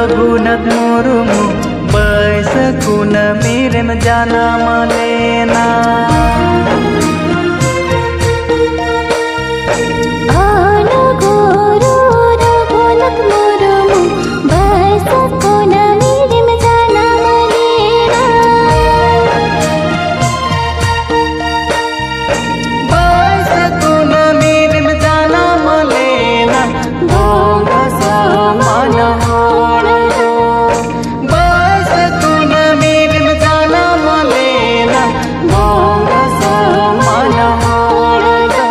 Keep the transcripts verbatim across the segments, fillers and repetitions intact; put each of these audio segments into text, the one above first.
ᱨᱚᱜᱷᱩᱱᱟᱛᱷ ᱢᱩᱨᱢᱩ, ᱵᱟᱹᱭᱥᱟᱹᱠᱷ ᱠᱩᱱᱟᱹᱢᱤ ᱨᱮᱢ ᱡᱟᱱᱟᱢ ᱞᱮᱱᱟ᱾ ᱚᱱᱩᱜᱩᱨᱩ ᱨᱚᱜᱷᱩᱱᱟᱛᱷ ᱢᱩᱨᱢᱩ, ᱵᱟᱹᱭᱥᱟᱹᱠᱷ ᱠᱩᱱᱟᱹᱢᱤ ᱨᱮᱢ ᱡᱟᱱᱟᱢ ᱞᱮᱱᱟ᱾ ᱵᱟᱹᱭᱥᱟᱹᱠᱷ ᱠᱩᱱᱟᱹᱢᱤ ᱨᱮᱢ ᱡᱟᱱᱟᱢ ᱞᱮᱱᱟ, ᱵᱚᱸᱜᱟ ᱥᱚᱢᱟᱱ ᱦᱚᱲ ᱫᱚ᱾ ᱵᱟᱹᱭᱥᱟᱹᱠᱷ ᱠᱩᱱᱟᱹᱢᱤ ᱨᱮᱢ ᱡᱟᱱᱟᱢ ᱞᱮᱱᱟ, ᱵᱚᱸᱜᱟ ᱥᱚᱢᱟᱱ ᱦᱚᱲ ᱫᱚ᱾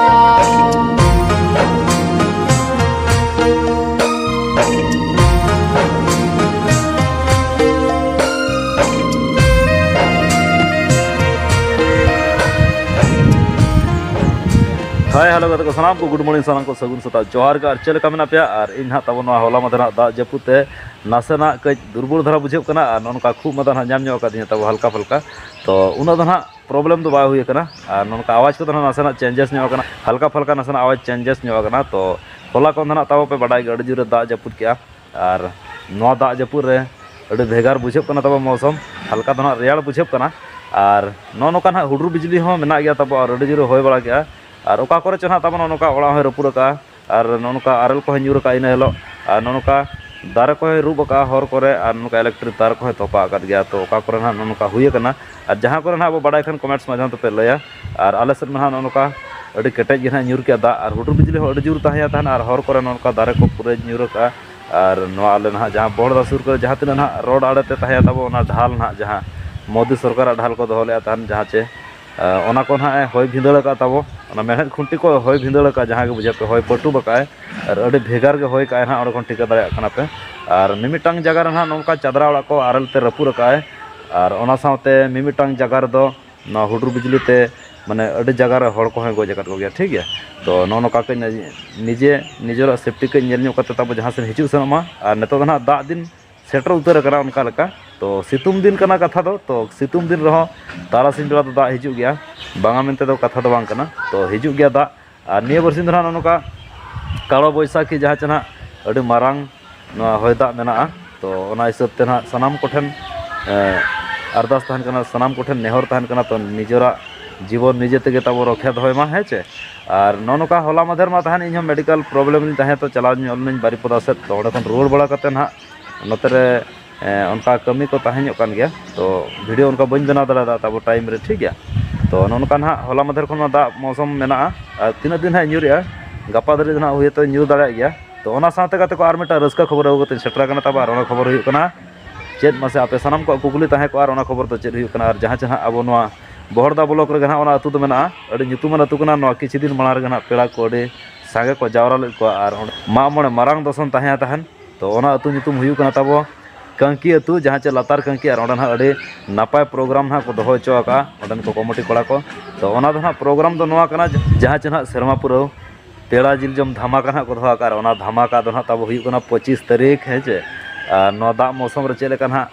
ᱦᱟᱭ, ᱦᱮᱞᱳ ᱜᱟᱛᱮ ᱠᱚ, ᱥᱟᱱᱟᱢ ᱠᱚ good morning, ᱥᱟᱱᱟᱢ ᱠᱚ ᱥᱟᱹᱜᱩᱱ ᱥᱮᱛᱟᱜ, ᱡᱚᱦᱟᱨ ᱜᱮ᱾ ᱟᱨ ᱪᱮᱫ ᱞᱮᱠᱟ ᱢᱮᱱᱟᱜ ᱯᱮᱭᱟ? ᱟᱨ ᱤᱧ ᱦᱟᱸᱜ ᱛᱟᱵᱚᱱ ᱱᱚᱣᱟ ᱦᱚᱞᱟ ᱢᱟᱫᱷᱮᱨ ᱦᱟᱸᱜ ᱫᱟᱜ ᱡᱟᱹᱯᱩᱫ ᱛᱮ ᱱᱟᱥᱮᱱᱟᱜ ᱠᱟᱹᱡ ᱫᱩᱨᱵᱚᱞ ᱫᱷᱟᱨᱟ ᱵᱩᱡᱷᱟᱹᱜ ᱠᱟᱱᱟ, ᱟᱨ ᱱᱚᱜᱼᱚ ᱱᱚᱝᱠᱟ ᱠᱷᱩᱜ ᱢᱟᱫᱟ ᱦᱟᱸᱜ ᱧᱟᱢ ᱧᱚᱜ ᱟᱠᱟᱫᱤᱧᱟ ᱛᱟᱵᱚ ᱦᱟᱞᱠᱟ ᱯᱷᱟᱞᱠᱟ᱾ ᱛᱚ ᱩᱱᱟᱹᱜ ᱫᱚ ᱦᱟᱸᱜ problem ᱫᱚ ᱵᱟᱭ ᱦᱩᱭ ᱟᱠᱟᱱᱟ, ᱟᱨ ᱱᱚᱝᱠᱟ ᱟᱣᱟᱡᱽ ᱠᱚᱫᱚ ᱦᱟᱸᱜ ᱱᱟᱥᱮᱱᱟᱜ changes ᱧᱚᱜ ᱟᱠᱟᱱᱟ, ᱦᱟᱞᱠᱟ ᱯᱷᱟᱞᱠᱟ ᱱᱟᱥᱮᱱᱟᱜ ᱟᱣᱟᱡᱽ changes ᱧᱚᱜ ᱟᱠᱟᱱᱟ᱾ ᱛᱚ ᱦᱚᱞᱟ ᱠᱷᱚᱱ ᱫᱚ ᱦᱟᱸᱜ ᱛᱟᱵᱚ ᱯᱮ ᱵᱟᱰᱟᱭ ᱜᱮ, ᱟᱹᱰᱤ ᱡᱳᱨᱮ ᱫᱟᱜ ᱡᱟᱹᱯᱩᱫ ᱠᱮᱜᱼᱟ᱾ ᱟᱨ ᱱᱚᱣᱟ ᱫᱟᱜ ᱡᱟᱹᱯᱩᱫ ᱨᱮ ᱟᱹᱰᱤ ᱵᱷᱮᱜᱟᱨ ᱵᱩᱡᱷᱟᱹᱜ ᱠᱟᱱᱟ ᱛᱟᱵᱚ ᱢᱳᱥᱚᱢ, ᱦᱟᱞᱠᱟ ᱫᱚ ᱱᱟᱦᱟᱜ ᱨᱮᱭᱟᱲ ᱵᱩᱡᱷᱟᱹᱜ ᱠᱟᱱᱟ᱾ ᱟᱨ ᱱᱚᱜᱼᱚ ᱱᱚᱝᱠᱟ ᱱᱟᱦᱟᱜ ᱦᱩᱰᱩᱨ ᱵᱤᱡᱽᱞᱤ ᱦᱚᱸ ᱢᱮᱱᱟᱜ ᱜᱮᱭᱟ ᱛᱟᱵᱚ, ᱟᱨ ᱟᱹᱰᱤ ᱡᱳᱨᱮ ᱦᱚᱭ ᱵᱟᱲᱟ ᱠᱮᱜᱼᱟ᱾ ᱟᱨ ᱚᱠᱟ ᱠᱚᱨᱮ ᱪᱚ ᱱᱟᱦᱟᱜ ᱛᱟᱵᱚ ᱱᱚᱜᱼᱚ ᱱᱚᱝᱠᱟ ᱚᱲᱟᱜ ᱦᱚᱸᱭ ᱨᱟᱹᱯᱩᱫ ᱟᱠᱟᱜᱼᱟ, ᱟᱨ ᱱᱚᱜᱼᱚ ᱱᱚᱝᱠᱟ ᱟᱨᱮᱞ ᱠᱚᱦᱚᱸᱭ ᱧᱩᱨ ᱟᱠᱟᱜᱼᱟ ᱤᱱᱟᱹ ᱦᱤᱞᱳᱜ, ᱟᱨ ᱱᱚᱜᱼᱚ ᱱᱚᱝᱠᱟ ᱫᱟᱨᱮ ᱠᱚᱦᱚᱸᱭ ᱨᱩᱵ ᱟᱠᱟᱜᱼᱟ ᱦᱚᱨ ᱠᱚᱨᱮ, ᱟᱨ ᱱᱚᱝᱠᱟ electric ᱛᱟᱨ ᱠᱚᱦᱚᱸᱭ ᱛᱚᱯᱟ ᱟᱠᱟᱫ ᱜᱮᱭᱟ᱾ ᱛᱚ ᱚᱠᱟ ᱠᱚᱨᱮ ᱱᱟᱦᱟᱜ ᱱᱚᱜᱼᱚ ᱱᱚᱝᱠᱟ ᱦᱩᱭ ᱟᱠᱟᱱᱟ, ᱟᱨ ᱡᱟᱦᱟᱸ ᱠᱚᱨᱮ ᱱᱟᱦᱟᱜ ᱵᱚ ᱵᱟᱰᱟᱭ ᱠᱷᱟᱱ comments ᱢᱟᱫᱽᱫᱷᱚᱢ ᱛᱮᱯᱮ ᱞᱟᱹᱭᱟ᱾ ᱟᱨ ᱟᱞᱮ ᱥᱮᱫ ᱢᱟ ᱱᱟᱦᱟᱜ ᱱᱚᱜᱼᱚ ᱱᱚᱝᱠᱟ ᱟᱹᱰᱤ ᱠᱮᱴᱮᱡ ᱜᱮ ᱱᱟᱦᱟᱜ ᱧᱩᱨ ᱠᱮᱜᱼᱟ ᱫᱟᱜ, ᱟᱨ ᱦᱩᱰᱩᱨ ᱵᱤᱡᱽᱞᱤ ᱦᱚᱸ ᱟᱹᱰᱤ ᱡᱳᱨ ᱛᱟᱦᱮᱸᱭᱟ ᱛᱟᱦᱮᱱ, ᱟᱨ ᱦᱚᱨ ᱠᱚᱨᱮ ᱱᱚᱜᱼᱚ ᱱᱚᱝᱠᱟ ᱫᱟᱨᱮ ᱠᱚ ᱯᱩᱨᱟᱹ ᱧᱩᱨ ᱟᱠᱟᱜᱼᱟ᱾ ᱟᱨ ᱱᱚᱣᱟ ᱟᱞᱮ ᱱᱟᱦᱟᱜ ᱡᱟᱦᱟᱸ ᱵᱚᱦᱲᱫᱟ ᱥᱩᱨ ᱠᱚᱨᱮ ᱡᱟᱦᱟᱸ ᱛᱤᱱᱟᱹᱜ ᱱᱟᱦᱟᱜ road ᱟᱲᱮ ᱛᱮ ᱛᱟᱦᱮᱸᱭᱟ ᱛᱟᱵᱚ, ᱚᱱᱟ ᱰᱷᱟᱞ ᱱᱟᱦᱟᱜ ᱡᱟᱦᱟᱸ ᱢᱳᱫᱤ ᱥᱚᱨᱠᱟᱨᱟᱜ ᱰᱷᱟᱞ ᱠᱚ ᱫᱚᱦᱚ ᱞᱮᱜᱼᱟ ᱛᱟᱦᱮᱱ, ᱡᱟᱦᱟᱸ ᱪᱮ, ᱟᱸ, ᱚᱱᱟ ᱠᱚ ᱱᱟᱦᱟᱜ ᱮ ᱦᱚᱭ ᱵᱷᱤᱸᱫᱟᱹᱲ ᱟᱠᱟᱫ ᱛᱟᱵᱚ, ᱚᱱᱟ ᱢᱮᱬᱦᱮᱫ ᱠᱷᱩᱱᱴᱤ ᱠᱚ ᱦᱚᱭ ᱵᱷᱤᱸᱫᱟᱹᱲ ᱟᱠᱟᱫ, ᱡᱟᱦᱟᱸ ᱜᱮ ᱵᱩᱡᱷᱟᱹᱣ ᱯᱮ, ᱦᱚᱭ ᱯᱟᱹᱴᱩᱵ ᱟᱠᱟᱫ ᱟᱭ᱾ ᱟᱨ ᱟᱹᱰᱤ ᱵᱷᱮᱜᱟᱨ ᱜᱮ ᱦᱚᱭ ᱠᱟᱜᱼᱟᱭ ᱱᱟᱦᱟᱜ, ᱚᱸᱰᱮ ᱠᱷᱚᱱ ᱴᱷᱤᱠᱟᱹ ᱫᱟᱲᱮᱭᱟᱜ ᱠᱟᱱᱟ ᱯᱮ᱾ ᱟᱨ ᱢᱤᱢᱤᱫᱴᱟᱝ ᱡᱟᱭᱜᱟ ᱨᱮ ᱱᱟᱦᱟᱜ ᱱᱚᱝᱠᱟ ᱪᱟᱫᱽᱨᱟ ᱚᱲᱟᱜ ᱠᱚ ᱟᱨᱮᱞ ᱛᱮ ᱨᱟᱹᱯᱩᱫ ᱟᱠᱟᱫ ᱟᱭ, ᱟᱨ ᱚᱱᱟ ᱥᱟᱶᱛᱮ ᱢᱤᱢᱤᱫᱴᱟᱝ ᱡᱟᱭᱜᱟ ᱨᱮᱫᱚ ᱱᱚᱣᱟ ᱦᱩᱰᱩᱨ ᱵᱤᱡᱽᱞᱤ ᱛᱮ ᱢᱟᱱᱮ ᱟᱹᱰᱤ ᱡᱟᱭᱜᱟ ᱨᱮ ᱦᱚᱲ ᱠᱚᱦᱚᱸᱭ ᱜᱚᱡ ᱟᱠᱟᱫ ᱠᱚᱜᱮᱭᱟ, ᱴᱷᱤᱠ ᱜᱮᱭᱟ᱾ ᱛᱚ ᱱᱚᱜᱼᱚ ᱱᱚᱝᱠᱟ ᱠᱟᱹᱡ ᱱᱤᱡᱮ ᱱᱤᱡᱮᱨᱟᱜ safety ᱠᱟᱹᱡ ᱧᱮᱞ ᱧᱚᱜ ᱠᱟᱛᱮ ᱛᱟᱵᱚ ᱡᱟᱦᱟᱸ ᱥᱮᱫ ᱦᱤᱡᱩᱜ ᱥᱮᱱᱚᱜ ᱢᱟ᱾ ᱟᱨ ᱱᱤᱛᱚᱜ ᱫᱚ ᱱᱟᱦᱟᱜ ᱫᱟᱜ ᱫᱤᱱ ᱥᱮᱴᱮᱨ ᱩᱛᱟᱹᱨ ᱟᱠᱟᱱᱟ ᱚᱱᱠᱟ ᱞᱮᱠᱟ᱾ ᱛᱚ ᱥᱤᱛᱩᱝ ᱫᱤᱱ ᱠᱟᱱᱟ ᱠᱟᱛᱷᱟ ᱫᱚ, ᱛᱚ ᱥᱤᱛᱩᱝ ᱫᱤᱱ ᱨᱮᱦᱚᱸ ᱛᱟᱨᱟᱥᱤᱧ ᱵᱮᱲᱟ ᱫᱚ ᱫᱟᱜ ᱦᱤᱡᱩᱜ ᱜᱮᱭᱟ, ᱵᱟᱝᱟ ᱢᱮᱱᱛᱮ ᱫᱚ ᱠᱟᱛᱷᱟ ᱫᱚ ᱵᱟᱝ ᱠᱟᱱᱟ᱾ ᱛᱚ ᱦᱤᱡᱩᱜ ᱜᱮᱭᱟ ᱫᱟᱜ᱾ ᱟᱨ ᱱᱤᱭᱟᱹ ᱵᱟᱨᱥᱤᱧ ᱫᱚ ᱱᱟᱦᱟᱜ ᱱᱚᱜᱼᱚ ᱱᱚᱝᱠᱟ ᱠᱟᱞᱚ ᱵᱳᱭᱥᱟᱠᱷᱤ ᱡᱟᱦᱟᱸ ᱪᱮ ᱱᱟᱦᱟᱜ ᱟᱹᱰᱤ ᱢᱟᱨᱟᱝ ᱱᱚᱣᱟ ᱦᱚᱭ ᱫᱟᱜ ᱢᱮᱱᱟᱜᱼᱟ, ᱛᱚ ᱚᱱᱟ ᱦᱤᱥᱟᱹᱵ ᱛᱮ ᱱᱟᱦᱟᱜ ᱥᱟᱱᱟᱢ ᱠᱚᱴᱷᱮᱱ ᱮ, ᱟᱨᱫᱟᱥ ᱛᱟᱦᱮᱱ ᱠᱟᱱᱟ, ᱥᱟᱱᱟᱢ ᱠᱚᱴᱷᱮᱱ ᱱᱮᱦᱚᱨ ᱛᱟᱦᱮᱱ ᱠᱟᱱᱟ, ᱛᱚ ᱱᱤᱡᱮᱨᱟᱜ ᱡᱤᱵᱚᱱ ᱱᱤᱡᱮ ᱛᱮᱜᱮ ᱛᱟᱵᱚ ᱨᱚᱠᱷᱮ ᱫᱚᱦᱚᱭ ᱢᱟ, ᱦᱮᱸ ᱪᱮ᱾ ᱟᱨ ᱱᱚᱜᱼᱚ ᱱᱚᱝᱠᱟ ᱦᱚᱞᱟ ᱢᱟᱫᱷᱮᱨ ᱢᱟ ᱛᱟᱦᱮᱱ ᱤᱧᱦᱚᱸ ᱢᱮᱰᱤᱠᱮᱞ ᱯᱨᱚᱵᱞᱮᱢ ᱨᱤᱧ ᱛᱟᱦᱮᱸ, ᱛᱚ ᱪᱟᱞᱟᱣ ᱧᱚᱜ ᱞᱮᱱᱟᱹᱧ ᱵᱟᱨᱤᱯᱚᱫᱟ ᱥᱮᱫ᱾ ᱛᱚ ᱚᱸᱰᱮ ᱠᱷᱚᱱ ᱨᱩᱣᱟᱹᱲ ᱵᱟᱲᱟ ᱠᱟᱛᱮ ᱱᱟᱦᱟᱜ ᱱᱚᱛᱮ ᱨᱮ ᱮ, ᱚᱱᱠᱟ ᱠᱟᱹᱢᱤ ᱠᱚ ᱛᱟᱦᱮᱸ ᱧᱚᱜ ᱠᱟᱱ ᱜᱮᱭᱟ, ᱛᱚ ᱵᱷᱤᱰᱤᱭᱳ ᱚᱱᱠᱟ ᱵᱟᱹᱧ ᱵᱮᱱᱟᱣ ᱫᱟᱲᱮᱭᱟᱫᱟ ᱛᱟᱵᱚ ᱴᱟᱭᱤᱢ ᱨᱮ, ᱴᱷᱤᱠ ᱜᱮᱭᱟ᱾ ᱛᱚ ᱱᱚᱜᱼᱚ ᱱᱚᱝᱠᱟ ᱱᱟᱦᱟᱜ ᱦᱚᱞᱟ ᱢᱟᱫᱷᱮᱨ ᱠᱷᱚᱱ ᱢᱟ ᱫᱟᱜ ᱢᱳᱥᱚᱢ ᱢᱮᱱᱟᱜᱼᱟ, ᱟᱨ ᱛᱤᱱᱟᱹᱜ ᱫᱤᱱ ᱦᱟᱸᱜ ᱧᱩᱨᱮᱜᱼᱟ, ᱜᱟᱯᱟ ᱫᱷᱟᱹᱨᱤᱡ ᱫᱚ ᱱᱟᱦᱟᱜ ᱦᱳᱭᱛᱳ ᱧᱩᱨ ᱫᱟᱲᱮᱭᱟᱜ ᱜᱮᱭᱟ᱾ ᱛᱚ ᱚᱱᱟ ᱥᱟᱶᱛᱮ ᱜᱟᱛᱮ ᱠᱚ ᱟᱨ ᱢᱤᱫᱴᱟᱝ ᱨᱟᱹᱥᱠᱟᱹ ᱠᱷᱚᱵᱚᱨ ᱟᱹᱜᱩ ᱠᱟᱛᱮᱧ ᱥᱮᱴᱮᱨ ᱟᱠᱟᱱᱟ ᱛᱟᱵᱚ, ᱟᱨ ᱚᱱᱟ ᱠᱷᱚᱵᱚᱨ ᱦᱩᱭᱩᱜ ᱠᱟᱱᱟ ᱪᱮᱫ? ᱢᱟᱥᱮ ᱟᱯᱮ ᱥᱱᱟᱢ ᱠᱚᱣᱟᱜ ᱠᱩᱠᱞᱤ ᱛᱟᱦᱮᱸ ᱠᱚᱜᱼᱟ, ᱟᱨ ᱚᱱᱟ ᱠᱷᱚᱵᱚᱨ ᱫᱚ ᱪᱮᱫ ᱦᱩᱭᱩᱜ ᱠᱟᱱᱟ? ᱟᱨ ᱡᱟᱦᱟᱸ ᱪᱮ ᱱᱟᱦᱟᱜ ᱟᱵᱚ ᱱᱚᱣᱟ ᱵᱚᱦᱚᱲᱫᱟ ᱵᱞᱚᱠ ᱨᱮᱜᱮ ᱱᱟᱦᱟᱜ ᱚᱱᱟ ᱟᱹᱛᱩ ᱫᱚ ᱢᱮᱱᱟᱜᱼᱟ, ᱟᱹᱰᱤ ᱧᱩᱛᱩᱢᱟᱱ ᱟᱹᱛᱩ ᱠᱟᱱᱟ᱾ ᱱᱚᱣᱟ ᱠᱤᱪᱷᱩ ᱫᱤᱱ ᱢᱟᱲᱟᱝ ᱨᱮᱜᱮ ᱱᱟᱦᱟᱜ ᱯᱮᱲᱟ ᱠᱚ ᱟᱹᱰᱤ ᱥᱟᱸᱜᱮ ᱠᱚ ᱡᱟᱣᱨᱟ ᱞᱮᱫ ᱠᱚᱣᱟ, ᱟᱨ ᱚᱸᱰᱮ ᱢᱟᱜ ᱢᱚᱬᱮ ᱢᱟᱨᱟᱝ ᱫᱚᱥᱚᱱ ᱛᱟᱦᱮᱸ ᱛᱟᱦᱮᱱ᱾ ᱛᱚ ᱚᱱᱟ ᱟᱹᱛᱩ ᱧᱩᱛᱩᱢ ᱦᱩᱭᱩᱜ ᱠᱟᱱᱟ ᱛᱟᱵᱚ ᱠᱟᱝᱠᱤ ᱟᱹᱛᱩ, ᱡᱟᱦᱟᱸ ᱪᱮ ᱞᱟᱛᱟᱨ ᱠᱟᱝᱠᱤ, ᱟᱨ ᱚᱸᱰᱮ ᱱᱟᱦᱟᱜ ᱟᱹᱰᱤ ᱱᱟᱯᱟᱭ ᱯᱨᱳᱜᱨᱟᱢ ᱱᱟᱦᱟᱜ ᱠᱚ ᱫᱚᱦᱚ ᱦᱚᱪᱚ ᱟᱠᱟᱫᱼᱟ ᱚᱸᱰᱮᱱ ᱠᱚ ᱠᱚᱢᱤᱴᱤ ᱠᱚᱲᱟ ᱠᱚ᱾ ᱛᱚ ᱚᱱᱟ ᱫᱚ ᱱᱟᱦᱟᱜ ᱯᱨᱳᱜᱨᱟᱢ ᱫᱚ ᱱᱚᱣᱟ ᱠᱟᱱᱟ, ᱡᱟᱦᱟᱸ ᱪᱮ ᱱᱟᱦᱟᱜ ᱥᱮᱨᱢᱟ ᱯᱩᱨᱟᱹᱣ ᱯᱮᱲᱟ ᱡᱤᱞ ᱡᱚᱢ ᱫᱷᱟᱢᱟᱠᱟ ᱱᱟᱦᱟᱜ ᱠᱚ ᱫᱚᱦᱚ ᱟᱠᱟᱫᱼᱟ, ᱟᱨ ᱚᱱᱟ ᱫᱷᱟᱢᱟᱠᱟ ᱫᱚ ᱱᱟᱦᱟᱜ ᱛᱟᱵᱚ ᱦᱩᱭᱩᱜ ᱠᱟᱱᱟ ᱯᱚᱸᱪᱤᱥ ᱛᱟᱹᱨᱤᱠᱷ, ᱦᱮᱸ ᱪᱮ᱾ ᱟᱨ ᱱᱚᱣᱟ ᱫᱟᱜ ᱢᱳᱥᱩᱢ ᱨᱮ ᱪᱮᱫ ᱞᱮᱠᱟ ᱱᱟᱦᱟᱜ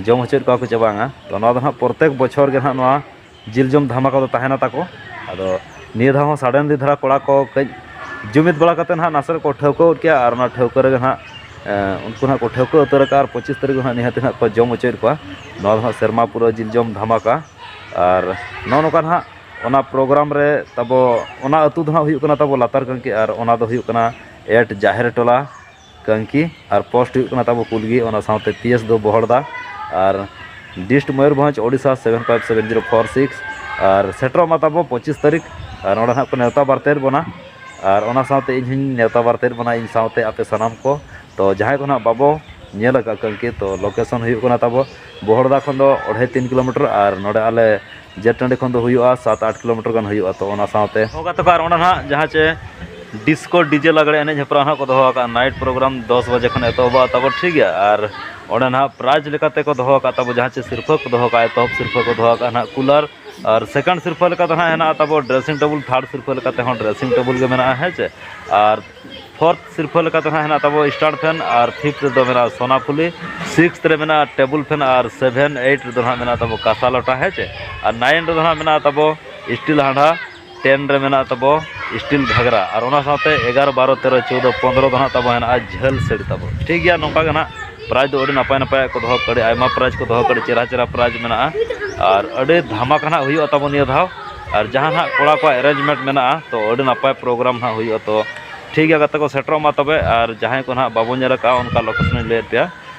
ᱡᱚᱢ ᱦᱚᱪᱚᱭᱮᱫ ᱠᱚᱣᱟ ᱠᱚ ᱪᱮ ᱵᱟᱝᱟ, ᱛᱚ ᱱᱚᱣᱟ ᱫᱚ ᱱᱟᱦᱟᱜ ᱯᱨᱚᱛᱮᱠ ᱵᱚᱪᱷᱚᱨ ᱜᱮ ᱱᱟᱦᱟᱜ ᱱᱚᱣᱟ ᱡᱤᱞ ᱡᱚᱢ ᱫᱷᱟᱢᱟᱠᱟ ᱫᱚ ᱛᱟᱦᱮᱱᱟ ᱛᱟᱠᱚ᱾ ᱟᱫᱚ ᱱᱤᱭᱟᱹ ᱫᱷᱟᱣ ᱦᱚᱸ ᱥᱟᱰᱮᱱᱞᱤ ᱫᱷᱟᱨᱟ ᱠᱚᱲᱟ ᱠᱚ ᱠᱟᱹᱡ ᱡᱩᱢᱤᱫ ᱵᱟᱲᱟ ᱠᱟᱛᱮ ᱱᱟᱦᱟᱜ ᱱᱟᱥᱮ ᱠᱚ ᱴᱷᱟᱹᱣᱠᱟᱹ ᱜᱚᱫ ᱠᱮᱜᱼᱟ, ᱟᱨ ᱚᱱᱟ ᱴᱷᱟᱹᱣᱠᱟᱹ ᱨᱮᱜᱮ ᱱᱟᱦᱟᱜ, ᱮ, ᱩᱱᱠᱩ ᱱᱟᱦᱟᱜ ᱠᱚ ᱴᱷᱟᱹᱣᱠᱟᱹ ᱩᱛᱟᱹᱨ ᱟᱠᱟᱫᱼᱟ, ᱟᱨ ᱯᱚᱸᱪᱤᱥ ᱛᱟᱹᱨᱤᱠᱷ ᱫᱚ ᱱᱟᱦᱟᱜ ᱱᱤᱦᱟᱹᱛ ᱱᱟᱦᱟᱜ ᱠᱚ ᱡᱚᱢ ᱦᱚᱪᱚᱭᱮᱫ ᱠᱚᱣᱟ᱾ ᱱᱚᱣᱟ ᱫᱚ ᱱᱟᱦᱟᱜ ᱥᱮᱨᱢᱟ ᱯᱩᱨᱟᱹᱣ ᱡᱤᱞ ᱡᱚᱢ ᱫᱷᱟᱢᱟᱠᱟ᱾ ᱟᱨ ᱱᱚᱜᱼᱚ ᱱᱚᱝᱠᱟ ᱱᱟᱦᱟᱜ ᱚᱱᱟ ᱯᱨᱳᱜᱨᱟᱢ ᱨᱮ ᱛᱟᱵᱚ, ᱚᱱᱟ ᱟᱹᱛᱩ ᱫᱚ ᱱᱟᱦᱟᱜ ᱦᱩᱭᱩᱜ ᱠᱟᱱᱟ ᱛᱟᱵᱚ ᱞᱟᱛᱟᱨ ᱠᱟᱝᱠᱤ, ᱟᱨ ᱚᱱᱟ ᱫᱚ ᱦᱩᱭᱩᱜ ᱠᱟᱱᱟ ᱮᱴ ᱡᱟᱦᱮᱨ ᱴᱚᱞᱟ ᱠᱟᱝᱠᱤ, ᱟᱨ ᱯᱳᱥᱴ ᱦᱩᱭᱩᱜ ᱠᱟᱱᱟ ᱛᱟᱵᱚ ᱠᱩᱞᱜᱤ, ᱚᱱᱟ ᱥᱟᱶᱛᱮ ᱯᱤ ᱮᱥ ᱫᱚ ᱵᱚᱦᱚᱲᱫᱟ, ᱟᱨ dist Mayurbhanj, Odisha seven five seven zero four six. ᱟᱨ ᱥᱮᱴᱮᱨᱚᱜ ᱢᱟ ᱛᱟᱵᱚ ᱯᱚᱸᱪᱤᱥ ᱛᱟᱹᱨᱤᱠᱷ, ᱟᱨ ᱱᱚᱰᱮ ᱱᱟᱦᱟᱜ ᱠᱚ ᱱᱮᱣᱛᱟ ᱵᱟᱨᱛᱮᱭᱮᱫ ᱵᱚᱱᱟ᱾ ᱟᱨ ᱚᱱᱟ ᱥᱟᱶᱛᱮ ᱤᱧ ᱦᱚᱸᱧ ᱱᱮᱣᱛᱟ ᱵᱟᱨᱛᱮᱭᱮᱫ ᱵᱚᱱᱟ, ᱤᱧ ᱥᱟᱶᱛᱮ ᱟᱯᱮ ᱥᱟᱱᱟᱢ ᱠᱚ᱾ ᱛᱚ ᱡᱟᱦᱟᱸᱭ ᱠᱚ ᱱᱟᱦᱟᱜ ᱵᱟᱵᱚ ᱧᱮᱞ ᱟᱠᱟᱫ ᱠᱟᱝᱠᱤ, ᱛᱚ ᱞᱳᱠᱮᱥᱚᱱ ᱦᱩᱭᱩᱜ ᱠᱟᱱᱟ ᱛᱟᱵᱚ ᱵᱚᱦᱚᱲᱫᱟ ᱠᱷᱚᱱ ᱫᱚ ᱚᱲᱦᱮ ᱛᱤᱱ ᱠᱤᱞᱳᱢᱤᱴᱟᱨ, ᱟᱨ ᱱᱚᱰᱮ ᱟᱞᱮ ᱡᱮᱴ ᱴᱟᱺᱰᱤ ᱠᱷᱚᱱ ᱫᱚ ᱦᱩᱭᱩᱜᱼᱟ ᱥᱟᱛ ᱟᱴ ᱠᱤᱞᱳᱢᱤᱴᱟᱨ ᱜᱟᱱ ᱦᱩᱭᱩᱜᱼᱟ᱾ ᱛᱚ ᱚᱱᱟ ᱥᱟᱶᱛᱮ ᱦᱚᱸ ᱜᱟᱛᱮ ᱠᱚ, ᱟᱨ ᱚᱸᱰᱮ ᱱᱟᱦᱟᱜ ᱡᱟᱦᱟᱸ ᱪᱮ ᱰᱤᱥᱠᱳ ᱰᱤᱡᱮ ᱞᱟᱜᱽᱲᱮ ᱮᱱᱮᱡ ᱦᱮᱯᱨᱟᱣ ᱱᱟᱦᱟᱜ ᱠᱚ ᱫᱚᱦᱚ ᱟᱠᱟᱫᱼᱟ, ᱱᱟᱭᱤᱴ ᱯᱨᱳᱜᱨᱟᱢ ᱫᱚᱥ ᱵᱟᱡᱮ ᱠᱷᱚᱱ ᱮᱛᱚᱦᱚᱵᱚᱜᱼᱟ ᱛᱟᱵᱚ, ᱴᱷᱤᱠ ᱜᱮᱭᱟ᱾ ᱟᱨ ᱚᱸᱰᱮ ᱱᱟᱦᱟᱜ ᱯᱨᱟᱭᱤᱡᱽ ᱞᱮᱠᱟᱛᱮ ᱠᱚ ᱫᱚᱦᱚ ᱟᱠᱟᱫ ᱛᱟᱵᱚ, ᱡᱟᱦᱟᱸ ᱪᱮ ᱥᱤᱨᱯᱷᱟᱹ ᱠᱚ ᱫᱚᱦᱚ ᱟᱠᱟᱫᱼᱟ, ᱮᱛᱚᱦᱚᱵ ᱥᱤᱨᱯᱷᱟᱹ ᱠᱚ ᱫᱚᱦᱚ ᱟᱠᱟᱫᱼᱟ ᱱᱟᱦᱟᱜ ᱠᱩᱞᱟᱨ, ᱟᱨ ᱥᱮᱠᱮᱱᱰ ᱥᱤᱨᱯᱷᱟᱹ ᱞᱮᱠᱟ ᱫᱚ ᱱᱟᱦᱟᱜ ᱦᱮᱱᱟᱜᱼᱟ ᱛᱟᱵᱚ ᱰᱨᱮᱥᱤᱝ ᱴᱮᱵᱩᱞ, ᱛᱷᱟᱨᱰ ᱥᱤᱨᱯᱷᱟᱹ ᱞᱮᱠᱟᱛᱮ ᱦᱚᱸ ᱰᱨᱮᱥᱤᱝ ᱴᱮᱵᱩᱞ ᱜᱮ ᱢᱮᱱᱟᱜᱼᱟ, ᱦᱮᱸ ᱪᱮ᱾ ᱟᱨ ᱯᱷᱳᱨᱛᱷ ᱥᱤᱨᱯᱷᱟᱹ ᱞᱮᱠᱟᱛᱮ ᱱᱟᱦᱟᱜ ᱦᱮᱱᱟᱜ ᱛᱟᱵᱚ ᱥᱴᱟᱱᱰ ᱯᱷᱮᱱ, ᱟᱨ ᱯᱷᱤᱯᱛᱷ ᱨᱮᱫᱚ ᱢᱮᱱᱟᱜᱼᱟ ᱥᱳᱱᱟ ᱯᱷᱩᱞᱤ, ᱥᱤᱠᱥᱛᱷ ᱨᱮ ᱢᱮᱱᱟᱜᱼᱟ ᱴᱮᱵᱩᱞ ᱯᱷᱮᱱ, ᱟᱨ ᱥᱮᱵᱷᱮᱱ ᱮᱭᱤᱴ ᱨᱮᱫᱚ ᱱᱟᱦᱟᱜ ᱢᱮᱱᱟᱜ ᱛᱟᱵᱚ ᱠᱟᱸᱥᱟ ᱞᱚᱴᱟ, ᱦᱮᱸ ᱪᱮ᱾ ᱟᱨ ᱱᱟᱭᱤᱱ ᱨᱮᱫᱚ ᱱᱟᱦᱟᱜ ᱢᱮᱱᱟᱜ ᱛᱟᱵᱚ ᱥᱴᱤᱞ ᱦᱟᱸᱰᱟ, ᱴᱮᱱ ᱨᱮ ᱢᱮᱱᱟᱜ ᱛᱟᱵᱚ ᱥᱴᱤᱞ ᱜᱷᱟᱜᱽᱨᱟ, ᱟᱨ ᱚᱱᱟ ᱥᱟᱶᱛᱮ ᱮᱜᱟᱨᱚ, ᱵᱟᱨᱚ, ᱛᱮᱨᱚ, ᱪᱳᱣᱫᱚ, ᱯᱚᱱᱫᱽᱨᱚ ᱫᱚ ᱱᱟᱦᱟᱜ ᱛᱟᱵᱚ ᱦᱮᱱᱟᱜᱼᱟ ᱡᱷᱟᱹᱞ ᱥᱟᱹᱲᱤ ᱛᱟᱵᱚ, ᱴᱷᱤᱠ ᱜᱮᱭᱟ᱾ ᱱᱚᱝᱠᱟ ᱜᱮ ᱱᱟᱦᱟᱜ ᱯᱨᱟᱭᱤᱡᱽ ᱫᱚ ᱟᱹᱰᱤ ᱱᱟᱯᱟᱭ ᱱᱟᱯᱟᱭᱟᱜ ᱠᱚ ᱫᱚᱦᱚ ᱠᱟᱜᱼᱟ, ᱟᱹᱰᱤ ᱟᱭᱢᱟ ᱯᱨᱟᱭᱤᱡᱽ ᱠᱚ ᱫᱚᱦᱚ ᱠᱟᱜᱼᱟ, ᱟᱹᱰᱤ ᱪᱮᱦᱨᱟ ᱪᱮᱦᱨᱟ ᱯᱨᱟᱭᱤᱡᱽ ᱢᱮᱱᱟᱜᱼᱟ᱾ ᱟᱨ ᱟᱹᱰᱤ ᱫᱷᱟᱢᱟᱠᱟ ᱱᱟᱦᱟᱜ ᱦᱩᱭᱩᱜᱼᱟ ᱛᱟᱵᱚᱱ ᱱᱤᱭᱟᱹ ᱫᱷᱟᱣ᱾ ᱟᱨ ᱡᱟᱦᱟᱸ ᱱᱟᱦᱟᱜ ᱠᱚᱲᱟ ᱠᱚᱣᱟᱜ ᱮᱨᱮᱧᱡᱽᱢᱮᱱᱴ ᱢᱮᱱᱟᱜᱼᱟ, ᱛᱚ ᱟᱹᱰᱤ ᱱᱟᱯᱟᱭ ᱯᱨᱳᱜᱨᱟᱢ ᱱᱟᱦᱟᱜ ᱦᱩᱭᱩᱜᱼᱟ᱾ ᱛᱚ ᱴᱷᱤᱠ ᱜᱮᱭᱟ ᱜᱟᱛᱮ ᱠᱚ, ᱥᱮᱴᱮᱨᱚᱜ ᱢᱟ ᱛᱚᱵᱮ᱾ ᱟᱨ ᱡᱟᱦᱟᱸᱭ ᱠᱚ ᱱᱟᱦᱟᱜ ᱵᱟᱵᱚᱱ ᱧᱮᱞ ᱟᱠᱟᱫᱼᱟ, ᱚᱱᱠᱟ ᱞᱳᱠᱮᱥᱚᱱ ᱤᱧ ᱞᱟᱹᱭᱟᱫ ᱯᱮᱭᱟ,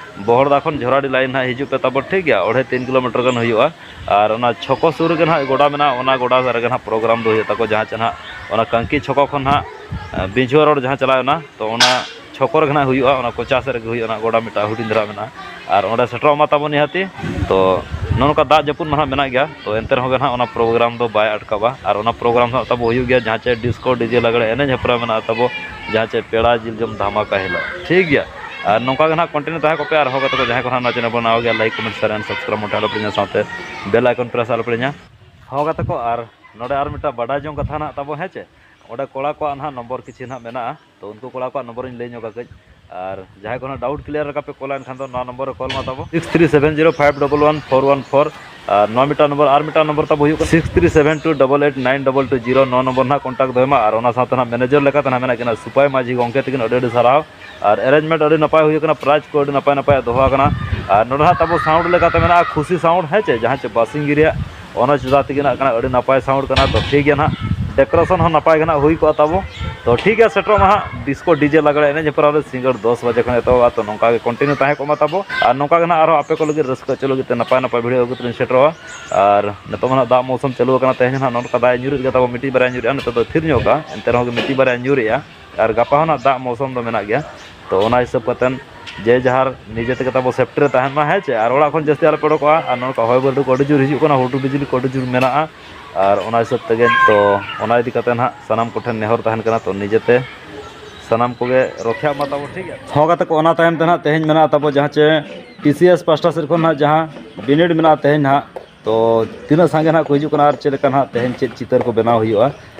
ᱵᱚᱦᱚᱲᱫᱟ ᱠᱷᱚᱱ ᱡᱷᱚᱨᱟᱰᱤ ᱞᱟᱭᱤᱱ ᱱᱟᱦᱟᱜ ᱦᱤᱡᱩᱜ ᱯᱮ ᱛᱟᱵᱚ, ᱴᱷᱤᱠ ᱜᱮᱭᱟ, ᱚᱸᱰᱮ ᱛᱤᱱ ᱠᱤᱞᱳᱢᱤᱴᱟᱨ ᱜᱟᱱ ᱦᱩᱭᱩᱜᱼᱟ᱾ ᱟᱨ ᱚᱱᱟ ᱪᱷᱚᱠᱚ ᱥᱩᱨ ᱨᱮᱜᱮ ᱱᱟᱦᱟᱜ ᱜᱚᱰᱟ ᱢᱮᱱᱟᱜᱼᱟ, ᱚᱱᱟ ᱜᱚᱰᱟ ᱨᱮᱜᱮ ᱱᱟᱦᱟᱜ ᱯᱨᱳᱜᱨᱟᱢ ᱫᱚ ᱦᱩᱭᱩᱜ ᱛᱟᱠᱚ, ᱡᱟᱦᱟᱸ ᱪᱮ ᱱᱟᱦᱟᱜ ᱚᱱᱟ ᱠᱟᱝᱠᱤ ᱪᱷᱚᱠᱚ ᱠᱷᱚᱱ ᱱᱟᱦᱟᱜ, ᱮ, ᱵᱤᱡᱷᱩᱣᱟ ᱨᱳᱰ ᱡᱟᱦᱟᱸ ᱪᱟᱞᱟᱣ ᱮᱱᱟ, ᱛᱚ ᱚᱱᱟ ᱪᱷᱚᱠᱚ ᱨᱮᱜᱮ ᱱᱟᱦᱟᱜ ᱦᱩᱭᱩᱜᱼᱟ, ᱚᱱᱟ ᱠᱚᱪᱟ ᱥᱮᱫ ᱨᱮᱜᱮ ᱦᱩᱭᱩᱜᱼᱟ, ᱚᱱᱟ ᱜᱚᱰᱟ ᱢᱤᱫᱴᱟᱝ ᱦᱩᱰᱤᱧ ᱫᱷᱟᱨᱟ ᱢᱮᱱᱟᱜᱼᱟ᱾ ᱟᱨ ᱚᱸᱰᱮ ᱥᱮᱴᱮᱨᱚᱜ ᱢᱟ ᱛᱟᱵᱚ ᱱᱤᱦᱟᱹᱛᱤ᱾ ᱛᱚ ᱱᱚᱜᱼᱚ ᱱᱚᱝᱠᱟ ᱫᱟᱜ ᱡᱟᱹᱯᱩᱫ ᱢᱟ ᱱᱟᱦᱟᱜ ᱢᱮᱱᱟᱜ ᱜᱮᱭᱟ, ᱛᱚ ᱮᱱᱛᱮ ᱨᱮᱦᱚᱸ ᱜᱮ ᱱᱟᱦᱟᱜ ᱚᱱᱟ ᱯᱨᱳᱜᱨᱟᱢ ᱫᱚ ᱵᱟᱭ ᱟᱴᱠᱟᱣᱟ᱾ ᱟᱨ ᱚᱱᱟ ᱯᱨᱳᱜᱨᱟᱢ ᱫᱚ ᱱᱟᱦᱟᱜ ᱛᱟᱵᱚ ᱦᱩᱭᱩᱜ ᱜᱮᱭᱟ, ᱡᱟᱦᱟᱸ ᱪᱮ ᱰᱤᱥᱠᱳ ᱰᱤᱡᱮ ᱞᱟᱜᱽᱲᱮ ᱮᱱᱮᱡ ᱦᱮᱯᱨᱟᱣ ᱢᱮᱱᱟᱜᱼᱟ ᱛᱟᱵᱚ, ᱡᱟᱦᱟᱸ ᱪᱮ ᱯᱮᱲᱟ ᱡᱤᱞ ᱡᱚᱢ ᱫᱷᱟᱢᱟᱠᱟ ᱦᱤᱞᱳᱜ, ᱴᱷᱤᱠ ᱜᱮᱭᱟ᱾ ᱟᱨ ᱱᱚᱝᱠᱟ ᱜᱮ ᱱᱟᱦᱟᱜ ᱠᱚᱱᱴᱤᱱᱤᱭᱩ ᱛᱟᱦᱮᱸ ᱠᱚᱜ ᱯᱮ᱾ ᱟᱨ ᱦᱚᱸ ᱜᱟᱛᱮ ᱠᱚ, ᱡᱟᱦᱟᱸᱭ ᱠᱚ ᱱᱟᱦᱟᱜ ᱱᱚᱣᱟ ᱪᱮᱱᱮᱞ ᱵᱚᱱ ᱱᱟᱣᱟ ᱜᱮᱭᱟ, like, comment, share and subscribe ᱢᱚᱴᱮ ᱟᱞᱚ ᱯᱮ ᱦᱤᱲᱤᱧᱟ, ᱥᱟᱶᱛᱮ ᱵᱮᱞ ᱟᱭᱠᱚᱱ ᱯᱨᱮᱥ ᱟᱞᱚ ᱯᱮ ᱦᱤᱲᱤᱧᱟ᱾ ᱦᱚᱸ ᱜᱟᱛᱮ ᱠᱚ, ᱟᱨ ᱱᱚᱰᱮ ᱟᱨ ᱢᱤᱫᱴᱟᱝ ᱵᱟᱰᱟᱭ ᱡᱚᱝ ᱠᱟᱛᱷᱟ ᱱᱟᱦᱟᱜ ᱛᱟᱵᱚ, ᱦᱮᱸ ᱪᱮ, ᱚᱸᱰᱮ ᱠᱚᱲᱟ ᱠᱚᱣᱟᱜ ᱱᱟᱦᱟᱜ ᱱᱚᱢᱵᱚᱨ ᱠᱤᱪᱷᱤ ᱱᱟᱦᱟᱜ ᱢᱮᱱᱟᱜᱼᱟ, ᱛᱚ ᱩᱱᱠᱩ ᱠᱚᱲᱟ ᱠᱚᱣᱟᱜ ᱱᱚᱢᱵᱚᱨᱤᱧ ᱞᱟᱹᱭ ᱧᱚᱜᱟ ᱠᱟᱹᱡ᱾ ᱟᱨ ᱡᱟᱦᱟᱸᱭ ᱠᱚ ᱱᱟᱦᱟᱜ ᱰᱟᱣᱩᱴ ᱠᱞᱤᱭᱟᱨ ᱞᱮᱠᱟ ᱯᱮ ᱠᱚᱞᱟ, ᱮᱱᱠᱷᱟᱱ ᱫᱚ ᱱᱚᱣᱟ ᱱᱚᱢᱵᱚᱨ ᱨᱮ ᱠᱚᱞ ᱢᱟ ᱛᱟᱵᱚ, six three seven zero five double one four one four. ᱟᱨ ᱱᱚᱣᱟ ᱢᱤᱫᱴᱟᱝ ᱱᱚᱢᱵᱚᱨ, ᱟᱨ ᱢᱤᱫᱴᱟᱝ ᱱᱚᱢᱵᱚᱨ ᱛᱟᱵᱚ ᱦᱩᱭᱩᱜ ᱠᱟᱱᱟ six three seven two double eight nine double two zero. ᱱᱚᱣᱟ ᱱᱚᱢᱵᱚᱨ ᱱᱟᱦᱟᱜ ᱠᱚᱱᱴᱟᱠᱴ ᱫᱚᱦᱚᱭ ᱢᱟ᱾ ᱟᱨ ᱚᱱᱟ ᱥᱟᱶᱛᱮ ᱱᱟᱦᱟᱜ ᱢᱮᱱᱮᱡᱟᱨ ᱞᱮᱠᱟᱛᱮ ᱱᱟᱦᱟᱜ ᱢᱮᱱᱟᱜ ᱠᱤᱱᱟ ᱥᱩᱯᱟᱭ ᱢᱟᱹᱡᱷᱤ ᱜᱚᱢᱠᱮ ᱛᱟᱹᱠᱤᱱ, ᱟᱹᱰᱤ ᱟᱹᱰᱤ ᱥᱟᱨᱦᱟᱣ᱾ ᱟᱨ ᱮᱨᱮᱧᱡᱽᱢᱮᱱᱴ ᱟᱹᱰᱤ ᱱᱟᱯᱟᱭ ᱦᱩᱭ ᱟᱠᱟᱱᱟ, ᱯᱨᱟᱭᱤᱡᱽ ᱠᱚ ᱟᱹᱰᱤ ᱱᱟᱯᱟᱭ ᱱᱟᱯᱟᱭ ᱫᱚᱦᱚ ᱟᱠᱟᱱᱟ᱾ ᱟᱨ ᱱᱚᱰᱮ ᱱᱟᱦᱟᱜ ᱛᱟᱵᱚ ᱥᱟᱣᱩᱱᱰ ᱞᱮᱠᱟᱛᱮ ᱢᱮᱱᱟᱜᱼᱟ ᱠᱷᱩᱥᱤ ᱥᱟᱣᱩᱱᱰ, ᱦᱮᱸ ᱪᱮ, ᱡᱟᱦᱟᱸ ᱪᱮ ᱵᱟᱥᱤᱝᱜᱤ ᱨᱮᱭᱟᱜ, ᱚᱱᱟ ᱪᱮᱛᱟᱱ ᱛᱮᱜᱮ ᱱᱟᱦᱟᱜ ᱠᱟᱱᱟ, ᱟᱹᱰᱤ ᱱᱟᱯᱟᱭ ᱥᱟᱣᱩᱱᱰ ᱠᱟᱱᱟ᱾ ᱛᱚ ᱴᱷᱤᱠ ᱜᱮᱭᱟ ᱱᱟᱦᱟᱜ, ᱰᱮᱠᱳᱨᱮᱥᱚᱱ ᱦᱚᱸ ᱱᱟᱯᱟᱭ ᱜᱮ ᱱᱟᱦᱟᱜ ᱦᱩᱭ ᱠᱚᱜᱼᱟ ᱛᱟᱵᱚ᱾ ᱛᱚ ᱴᱷᱤᱠ ᱜᱮᱭᱟ, ᱥᱮᱴᱮᱨᱚᱜ ᱢᱟ ᱦᱟᱸᱜ ᱰᱤᱥᱠᱳ ᱰᱤᱡᱮ ᱞᱟᱜᱽᱲᱮ ᱮᱱᱮᱡ ᱦᱮᱯᱨᱟᱣ ᱨᱮ ᱥᱤᱸᱜᱟᱹᱲ ᱫᱚᱥ ᱵᱟᱡᱮ ᱠᱷᱚᱱ ᱮᱛᱚᱦᱚᱵᱚᱜᱼᱟ᱾ ᱛᱚ ᱱᱚᱝᱠᱟ ᱜᱮ ᱠᱚᱱᱴᱤᱱᱤᱭᱩ ᱛᱟᱦᱮᱸ ᱠᱚᱜ ᱢᱟ ᱛᱟᱵᱚ᱾ ᱟᱨ ᱱᱚᱝᱠᱟ ᱜᱮ ᱱᱟᱦᱟᱜ ᱟᱨᱦᱚᱸ ᱟᱯᱮ ᱠᱚ ᱞᱟᱹᱜᱤᱫ ᱨᱟᱹᱥᱠᱟᱹ ᱦᱚᱪᱚ ᱞᱟᱹᱜᱤᱫ ᱛᱮ ᱱᱟᱯᱟᱭ ᱱᱟᱯᱟᱭ ᱵᱷᱤᱰᱤᱭᱳ ᱟᱹᱜᱩ ᱠᱟᱛᱮ ᱞᱤᱧ ᱥᱮᱴᱮᱨᱚᱜᱼᱟ᱾ ᱟᱨ ᱱᱤᱛᱚᱜ ᱢᱟ ᱱᱟᱦᱟᱜ ᱫᱟᱜ ᱢᱳᱥᱩᱢ ᱪᱟᱹᱞᱩ ᱟᱠᱟᱱᱟ, ᱛᱮᱦᱮᱧ ᱦᱚᱸ ᱱᱟᱦᱟᱜ ᱱᱚᱝᱠᱟ ᱫᱟᱜ ᱮ ᱧᱩᱨᱮᱫ ᱜᱮᱭᱟ ᱛᱟᱵᱚ, ᱢᱤᱫᱴᱤᱡ ᱵᱟᱨᱭᱟ ᱧᱩᱨᱮᱜᱼᱟ, ᱱᱤᱛᱚᱜ ᱫᱚ ᱛᱷᱤᱨ ᱧᱚᱜ ᱠᱟᱜᱼᱟ, ᱮᱱᱛᱮ ᱨᱮᱦᱚᱸ ᱜᱮ ᱢᱤᱫᱴᱤᱡ ᱵᱟᱨᱭᱟ ᱧᱩᱨᱮᱜᱼᱟ᱾ ᱟᱨ ᱜᱟᱯᱟ ᱦᱚᱸ ᱱᱟᱦᱟᱜ ᱫᱟᱜ ᱢᱳᱥᱩᱢ ᱫᱚ ᱢᱮᱱᱟᱜ ᱜᱮᱭᱟ᱾ ᱛᱚ ᱚᱱᱟ ᱦᱤᱥᱟᱹᱵ ᱠᱟᱛᱮ ᱡᱮ ᱡᱟᱦᱟᱨ ᱱᱤᱡᱮ ᱛᱮᱜᱮ ᱛᱟᱵᱚ ᱥᱮᱯᱴᱤ ᱨᱮ ᱛᱟᱦᱮᱱ ᱢᱟ, ᱦᱮᱸ ᱪᱮ? ᱟᱨ ᱚᱲᱟᱜ ᱠᱷᱚᱱ ᱡᱟᱹᱥᱛᱤ ᱟᱞᱚᱯᱮ ᱚᱰᱚᱠᱚᱜᱼᱟ᱾ ᱟᱨ ᱱᱚᱝᱠᱟ ᱦᱚᱭ ᱵᱟᱹᱨᱰᱩ ᱠᱚ ᱟᱹᱰᱤ ᱡᱳᱨ ᱦᱤᱡᱩᱜ ᱠᱟᱱᱟ, ᱦᱩᱰᱩᱨ ᱵᱤᱡᱽᱞᱤ ᱠᱚ ᱟᱹᱰᱤ ᱡᱳᱨ ᱢᱮᱱᱟᱜᱼᱟ᱾ ᱟᱨ ᱚᱱᱟ ᱦᱤᱥᱟᱹᱵ ᱛᱮᱜᱮ, ᱛᱚ ᱚᱱᱟ ᱤᱫᱤ ᱠᱟᱛᱮ ᱱᱟᱦᱟᱜ ᱥᱟᱱᱟᱢ ᱠᱚᱴᱷᱮᱱ ᱱᱮᱦᱚᱨ ᱛᱟᱦᱮᱱ ᱠᱟᱱᱟ, ᱛᱚ ᱱᱤᱡᱮᱛᱮ ᱥᱟᱱᱟᱢ ᱠᱚᱜᱮ ᱨᱚᱠᱷᱟ ᱢᱟ ᱛᱟᱵᱚ, ᱴᱷᱤᱠ ᱜᱮᱭᱟ? ᱦᱚᱸ ᱜᱟᱛᱮ ᱠᱚ, ᱚᱱᱟ ᱛᱟᱭᱚᱢ ᱛᱮ ᱱᱟᱦᱟᱜ ᱛᱮᱦᱮᱧ ᱢᱮᱱᱟᱜᱼᱟ ᱛᱟᱵᱚ ᱡᱟᱦᱟᱸ ᱪᱮ ᱴᱤ ᱥᱤ ᱮᱥ ᱯᱟᱥᱴᱟ ᱥᱮᱫ ᱠᱷᱚᱱ ᱱᱟᱦᱟᱜ ᱡᱟᱦᱟᱸ ᱵᱤᱱᱤᱰ ᱢᱮᱱᱟᱜᱼᱟ ᱛᱮᱦᱮᱧ ᱱᱟᱦᱟᱜ, ᱛᱚ ᱛᱤᱱᱟᱹᱜ ᱥᱟᱸᱜᱮ ᱱᱟᱦᱟᱜ ᱠᱚ ᱦᱤᱡᱩᱜ ᱠᱟᱱᱟ ᱟᱨ ᱪᱮᱫ ᱞᱮᱠᱟ ᱱᱟᱦᱟᱜ ᱛᱮᱦᱮᱧ ᱪᱮᱫ ᱪᱤᱛᱟᱹᱨ ᱠᱚ ᱵᱮᱱᱟᱣ ᱦᱩᱭᱩᱜᱼᱟ᱾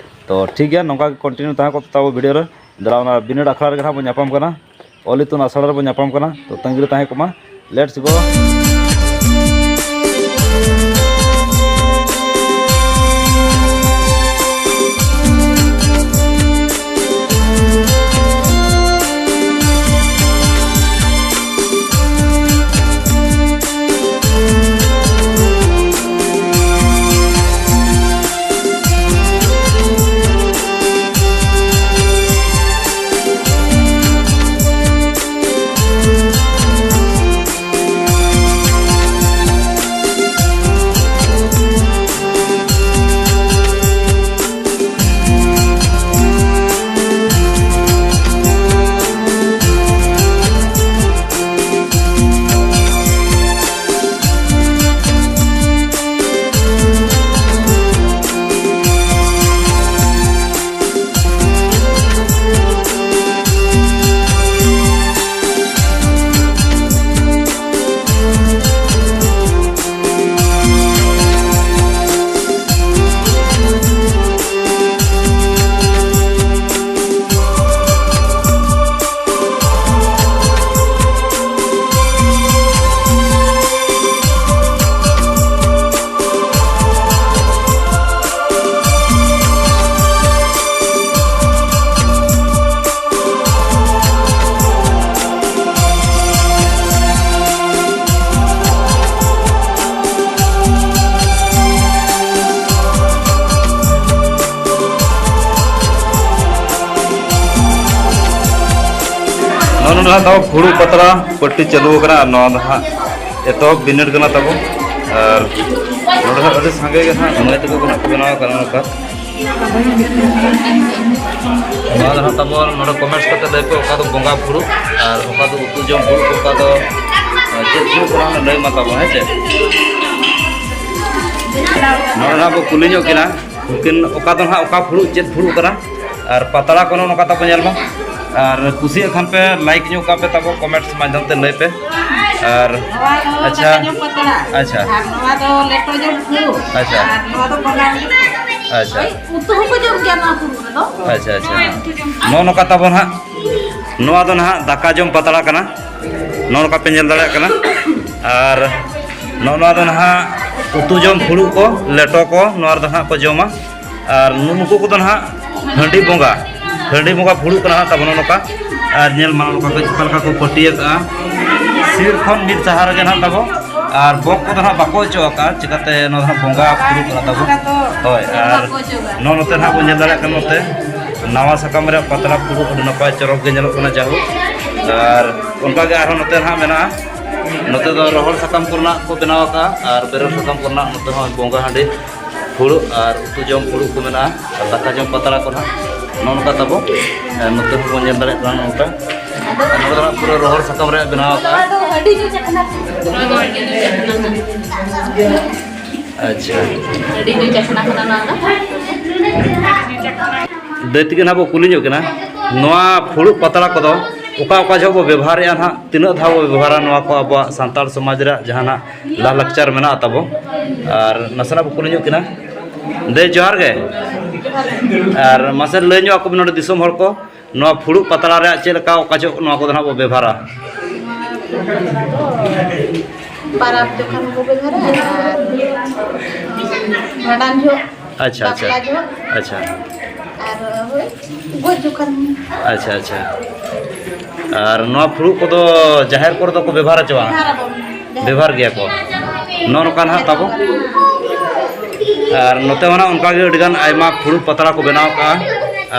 ᱛᱚ ᱴᱷᱤᱠ ᱜᱮᱭᱟ, ᱱᱚᱝᱠᱟ ᱜᱮ ᱠᱚᱱᱴᱤᱱᱤᱭᱩ ᱛᱟᱦᱮᱸ ᱠᱚᱜ ᱛᱟᱵᱚ ᱵᱷᱤᱰᱤᱭᱳ ᱨᱮ᱾ ᱫᱮᱞᱟ ᱚᱱᱟ ᱵᱤᱱᱤᱰ ᱟᱠᱷᱲᱟ ᱨᱮᱜᱮ ᱱᱟᱦᱟᱜ ᱵᱚᱱ ᱧᱟᱯᱟᱢ ᱠᱟᱱᱟ᱾ ᱚᱞ ᱤᱛᱩᱱ ᱟᱥᱲᱟ ᱨᱮᱵᱚᱱ ᱧᱟᱯᱟᱢ ᱠᱟᱱᱟ᱾ ᱛᱚ ᱛᱟᱺᱜᱤ ᱨᱮ ᱛᱟᱦᱮᱸ ᱠᱚᱜ ᱢᱟ᱾ Let's go᱾ ᱱᱚᱰᱮ ᱦᱟᱸᱜ ᱛᱟᱵᱚ ᱯᱷᱩᱲᱩᱜ ᱯᱟᱛᱲᱟ ᱯᱟᱹᱴᱤ ᱪᱟᱹᱞᱩ ᱟᱠᱟᱱᱟ, ᱟᱨ ᱱᱚᱣᱟ ᱫᱚ ᱦᱟᱸᱜ ᱮᱛᱚᱦᱚᱵ ᱵᱤᱱᱤᱰ ᱠᱟᱱᱟ ᱛᱟᱵᱚ᱾ ᱟᱨ ᱱᱚᱰᱮ ᱦᱟᱸᱜ ᱟᱹᱰᱤ ᱥᱟᱸᱜᱮ ᱜᱮ ᱦᱟᱸᱜ ᱢᱟᱹᱭ ᱛᱟᱠᱚ ᱠᱚ ᱱᱟᱜ ᱠᱚ ᱵᱮᱱᱟᱣ ᱟᱠᱟᱫᱟ ᱱᱚᱝᱠᱟ᱾ ᱱᱚᱣᱟ ᱫᱚ ᱦᱟᱸᱜ ᱛᱟᱵᱚ ᱱᱚᱰᱮ comments ᱠᱟᱛᱮ ᱞᱟᱹᱭ ᱯᱮ, ᱚᱠᱟ ᱫᱚ ᱵᱚᱸᱜᱟ ᱯᱷᱩᱲᱩᱜ ᱟᱨ ᱚᱠᱟ ᱫᱚ ᱩᱛᱩ ᱡᱚᱢ ᱯᱷᱩᱲᱩᱜ, ᱚᱠᱟ ᱫᱚ, ᱟᱨ ᱪᱮᱫ ᱯᱷᱩᱲᱩᱜ ᱠᱟᱱᱟ, ᱚᱱᱟ ᱞᱟᱹᱭ ᱢᱟ ᱛᱟᱵᱚ, ᱦᱮᱸ ᱪᱮ? ᱱᱚᱰᱮ ᱦᱟᱸᱜ ᱵᱚ ᱠᱩᱞᱤ ᱧᱚᱜ ᱠᱤᱱᱟ, ᱩᱱᱠᱤᱱ ᱚᱠᱟ ᱫᱚ ᱦᱟᱸᱜ ᱚᱠᱟ ᱯᱷᱩᱲᱩᱜ, ᱪᱮᱫ ᱯᱷᱩᱲᱩᱜ ᱠᱟᱱᱟ᱾ ᱟᱨ ᱯᱟᱛᱲᱟ ᱠᱚ ᱱᱚᱜᱼᱚ ᱱᱚᱝᱠᱟ ᱛᱟᱵᱚ ᱧᱮᱞ ᱢᱟ᱾ ᱟᱨ ᱠᱩᱥᱤᱭᱟᱜ ᱠᱷᱟᱱ ᱯᱮ, like ᱧᱚᱜ ᱠᱟᱜ ᱯᱮ ᱛᱟᱵᱚ, comments ᱢᱟᱫᱽᱫᱷᱚᱢ ᱛᱮ ᱞᱟᱹᱭ ᱯᱮ᱾ ᱟᱨ ᱱᱚᱣᱟ ᱫᱚ ᱟᱪᱪᱷᱟ᱾ ᱫᱟᱠᱟ ᱡᱚᱢ ᱯᱟᱛᱲᱟ᱾ ᱟᱪᱪᱷᱟ᱾ ᱟᱨ ᱱᱚᱣᱟ ᱫᱚ ᱞᱮᱴᱚ ᱡᱚᱢ ᱯᱷᱩᱲᱩᱜ᱾ ᱟᱪᱪᱷᱟ᱾ ᱟᱨ ᱱᱚᱣᱟ ᱫᱚ ᱵᱚᱸᱜᱟ ᱞᱟᱹᱜᱤᱫ᱾ ᱟᱪᱪᱷᱟ᱾ ᱦᱳᱭ, ᱩᱛᱩ ᱦᱚᱸᱠᱚ ᱡᱚᱢ ᱜᱮᱭᱟ ᱱᱚᱣᱟ ᱯᱷᱩᱲᱩᱜ ᱨᱮᱫᱚ᱾ ᱟᱪᱪᱷᱟ, ᱟᱪᱪᱷᱟ᱾ ᱦᱳᱭ, ᱩᱛᱩ ᱡᱚᱢ ᱯᱷᱩᱲᱩᱜ᱾ ᱱᱚᱜᱼᱚ ᱱᱚᱝᱠᱟ ᱛᱟᱵᱚ ᱱᱟᱦᱟᱜ, ᱱᱚᱣᱟ ᱫᱚ ᱱᱟᱦᱟᱜ ᱫᱟᱠᱟ ᱡᱚᱢ ᱯᱟᱛᱲᱟ ᱠᱟᱱᱟ, ᱱᱚᱜᱼᱚ ᱱᱚᱝᱠᱟ ᱯᱮ ᱧᱮᱞ ᱫᱟᱲᱮᱭᱟᱜ ᱠᱟᱱᱟ᱾ ᱟᱨ ᱱᱚᱜᱼᱚ ᱱᱚᱣᱟ ᱫᱚ ᱱᱟᱦᱟᱜ ᱩᱛᱩ ᱡᱚᱢ ᱯᱷᱩᱲᱩᱜ ᱠᱚ, ᱞᱮᱴᱚ ᱠᱚ, ᱱᱚᱣᱟ ᱨᱮᱫᱚ ᱱᱟᱦᱟᱜ ᱠᱚ ᱡᱚᱢᱟ᱾ ᱟᱨ ᱱᱩ-, ᱱᱩᱠᱩ ᱠᱚᱫᱚ ᱱᱟᱦᱟᱜ ᱦᱟᱺᱰᱤ ᱵᱚᱸᱜᱟ, ᱦᱟᱺᱰᱤ ᱵᱚᱸᱜᱟ ᱯᱷᱩᱲᱩᱜ ᱠᱟᱱᱟ ᱦᱟᱸᱜ ᱛᱟᱵᱚᱱ ᱱᱚᱝᱠᱟ᱾ ᱟᱨ ᱧᱮᱞ ᱢᱟ ᱱᱚᱝᱠᱟ ᱠᱚ ᱚᱠᱟ ᱞᱮᱠᱟ ᱠᱚ ᱯᱟᱹᱴᱤ ᱟᱠᱟᱜᱼᱟ, ᱥᱤᱨ ᱠᱷᱚᱱ ᱢᱤᱫ ᱥᱟᱦᱟ ᱨᱮᱜᱮ ᱱᱟᱦᱟᱜ ᱛᱟᱵᱚ᱾ ᱟᱨ ᱵᱚᱠ ᱠᱚᱫᱚ ᱱᱟᱦᱟᱜ ᱵᱟᱠᱚ ᱚᱪᱚᱜ ᱟᱠᱟᱫᱼᱟ, ᱪᱤᱠᱟᱹᱛᱮ ᱱᱚᱣᱟ ᱫᱚ ᱱᱟᱦᱟᱜ ᱵᱚᱸᱜᱟ ᱯᱷᱩᱲᱩᱜ ᱠᱟᱱᱟ ᱛᱟᱵᱚ᱾ ᱦᱳᱭ, ᱟᱨ ᱱᱚᱜᱼᱚ ᱱᱚᱛᱮ ᱱᱟᱦᱟᱜ ᱵᱚᱱ ᱧᱮᱞ ᱫᱟᱲᱮᱭᱟᱜ ᱠᱟᱱᱟ, ᱱᱚᱛᱮ ᱱᱟᱣᱟ ᱥᱟᱠᱟᱢ ᱨᱮᱭᱟᱜ ᱯᱟᱛᱲᱟ ᱯᱷᱩᱲᱩᱜ ᱟᱹᱰᱤ ᱱᱟᱯᱟᱭ ᱪᱚᱨᱚᱠ ᱜᱮ ᱧᱮᱞᱚᱜ ᱠᱟᱱᱟ ᱡᱟᱭᱦᱳᱠ᱾ ᱟᱨ ᱚᱱᱠᱟᱜᱮ ᱟᱨᱦᱚᱸ ᱱᱚᱛᱮ ᱱᱟᱦᱟᱜ ᱢᱮᱱᱟᱜᱼᱟ, ᱱᱚᱛᱮ ᱫᱚ ᱨᱚᱦᱚᱲ ᱥᱟᱠᱟᱢ ᱠᱚᱨᱮᱱᱟᱜ ᱠᱚ ᱵᱮᱱᱟᱣ ᱟᱠᱟᱫᱼᱟ, ᱟᱨ ᱵᱮᱨᱮᱞ ᱥᱟᱠᱟᱢ ᱠᱚᱨᱮᱱᱟᱜ ᱱᱚᱛᱮ ᱦᱚᱸ ᱵᱚᱸᱜᱟ ᱦᱟᱺᱰᱤ ᱯᱷᱩᱲᱩᱜ ᱟᱨ ᱩᱛᱩ ᱡᱚᱢ ᱯᱷᱩᱲᱩᱜ ᱠᱚ ᱢᱮᱱᱟᱜᱼᱟ, ᱟᱨ ᱫᱟᱠᱟ ᱡᱚᱢ ᱯᱟᱛᱲᱟ ᱠᱚ ᱱᱟᱦᱟᱜ ᱱᱚᱜᱼᱚ ᱱᱚᱝᱠᱟ ᱛᱟᱵᱚ᱾ ᱟᱨ ᱱᱚᱛᱮ ᱦᱚᱸᱵᱚᱱ ᱧᱮᱞ ᱫᱟᱲᱮᱭᱟᱜ ᱠᱟᱱᱟ ᱱᱚᱝᱠᱟ᱾ ᱟᱨ ᱱᱚᱰᱮ ᱫᱚ ᱱᱟᱦᱟᱜ ᱯᱩᱨᱟᱹ ᱨᱚᱦᱚᱲ ᱥᱟᱠᱟᱢ ᱨᱮᱭᱟᱜ ᱵᱮᱱᱟᱣ ᱟᱠᱟᱫᱼᱟ᱾ ᱟᱪᱪᱷᱟ᱾ ᱟᱹᱰᱤ ᱧᱩ ᱪᱟᱠᱷᱱᱟ ᱠᱟᱱᱟ ᱱᱚᱣᱟ ᱫᱚ᱾ ᱫᱟᱹᱭ ᱛᱤᱠᱤᱱ ᱦᱟᱸᱜ ᱵᱚ ᱠᱩᱞᱤ ᱧᱚᱜ ᱠᱤᱱᱟ, ᱱᱚᱣᱟ ᱯᱷᱩᱲᱩᱜ ᱯᱟᱛᱲᱟ ᱠᱚᱫᱚ ᱚᱠᱟ ᱚᱠᱟ ᱡᱚᱦᱚᱜ ᱵᱚ ᱵᱮᱵᱚᱦᱟᱨᱮᱫᱼᱟ ᱱᱟᱦᱟᱜ, ᱛᱤᱱᱟᱹᱜ ᱫᱷᱟᱣ ᱵᱚ ᱵᱮᱵᱚᱦᱟᱨᱟ ᱱᱚᱣᱟ ᱠᱚ ᱟᱵᱚᱣᱟᱜ ᱥᱟᱱᱛᱟᱲ ᱥᱚᱢᱟᱡᱽ ᱨᱮᱭᱟᱜ ᱡᱟᱦᱟᱱᱟᱜ ᱞᱟᱭᱼᱞᱟᱠᱪᱟᱨ ᱢᱮᱱᱟᱜᱼᱟ ᱛᱟᱵᱚ? ᱟᱨ ᱱᱟᱥᱮᱱᱟᱜ ᱵᱚ ᱠᱩᱞᱤ ᱧᱚᱜ ᱠᱤᱱᱟ᱾ ᱫᱟᱹᱭ ᱡᱚᱦᱟᱨ ᱜᱮ᱾ ᱟᱨ ᱢᱟᱥᱮ ᱞᱟᱹᱭ ᱧᱚᱜ ᱟᱠᱚ ᱵᱤᱱ ᱱᱚᱰᱮ ᱫᱤᱥᱚᱢ ᱦᱚᱲ ᱠᱚ, ᱱᱚᱣᱟ ᱯᱷᱩᱲᱩᱜ ᱯᱟᱛᱲᱟ ᱨᱮᱭᱟᱜ ᱪᱮᱫ ᱞᱮᱠᱟ ᱚᱠᱟ ᱡᱚᱦᱚᱜ ᱱᱚᱣᱟ ᱠᱚᱫᱚ ᱱᱟᱦᱟᱜ ᱵᱚ ᱵᱮᱵᱚᱦᱟᱨᱟ? ᱯᱟᱨᱟᱵᱽ ᱡᱚᱠᱷᱚᱱ ᱵᱚ ᱵᱮᱵᱚᱦᱟᱨᱟ ᱟᱨ ᱵᱷᱟᱸᱰᱟᱱ ᱡᱚᱦᱚᱜ, ᱟᱪᱪᱷᱟ, ᱟᱪᱪᱷᱟ᱾ ᱵᱟᱯᱞᱟ ᱡᱚᱦᱚᱜ᱾ ᱟᱪᱪᱷᱟ᱾ ᱟᱨ ᱦᱳᱭ, ᱜᱚᱡ ᱡᱚᱠᱷᱚᱱ᱾ ᱟᱪᱪᱷᱟ, ᱟᱪᱪᱷᱟ᱾ ᱟᱨ ᱱᱚᱣᱟ ᱯᱷᱩᱲᱩᱜ ᱠᱚᱫᱚ ᱡᱟᱦᱮᱨ ᱠᱚᱨᱮ ᱫᱚᱠᱚ ᱵᱮᱵᱚᱦᱟᱨᱟ ᱪᱮ ᱵᱟᱝ? ᱵᱮᱵᱚᱦᱟᱨ ᱟᱵᱚᱱ᱾ ᱵᱮᱵᱚᱦᱟᱨ ᱜᱮᱭᱟ ᱠᱚ᱾ ᱱᱚᱜᱼᱚ ᱱᱚᱝᱠᱟ ᱱᱟᱦᱟᱜ ᱛᱟᱵᱚ᱾ ᱟᱨ ᱱᱚᱛᱮ ᱦᱚᱸ ᱱᱟᱦᱟᱜ ᱚᱱᱠᱟᱜᱮ ᱟᱹᱰᱤᱜᱟᱱ ᱟᱭᱢᱟ ᱯᱷᱩᱲᱩᱜ ᱯᱟᱛᱲᱟ ᱠᱚ ᱵᱮᱱᱟᱣ ᱠᱟᱜᱼᱟ᱾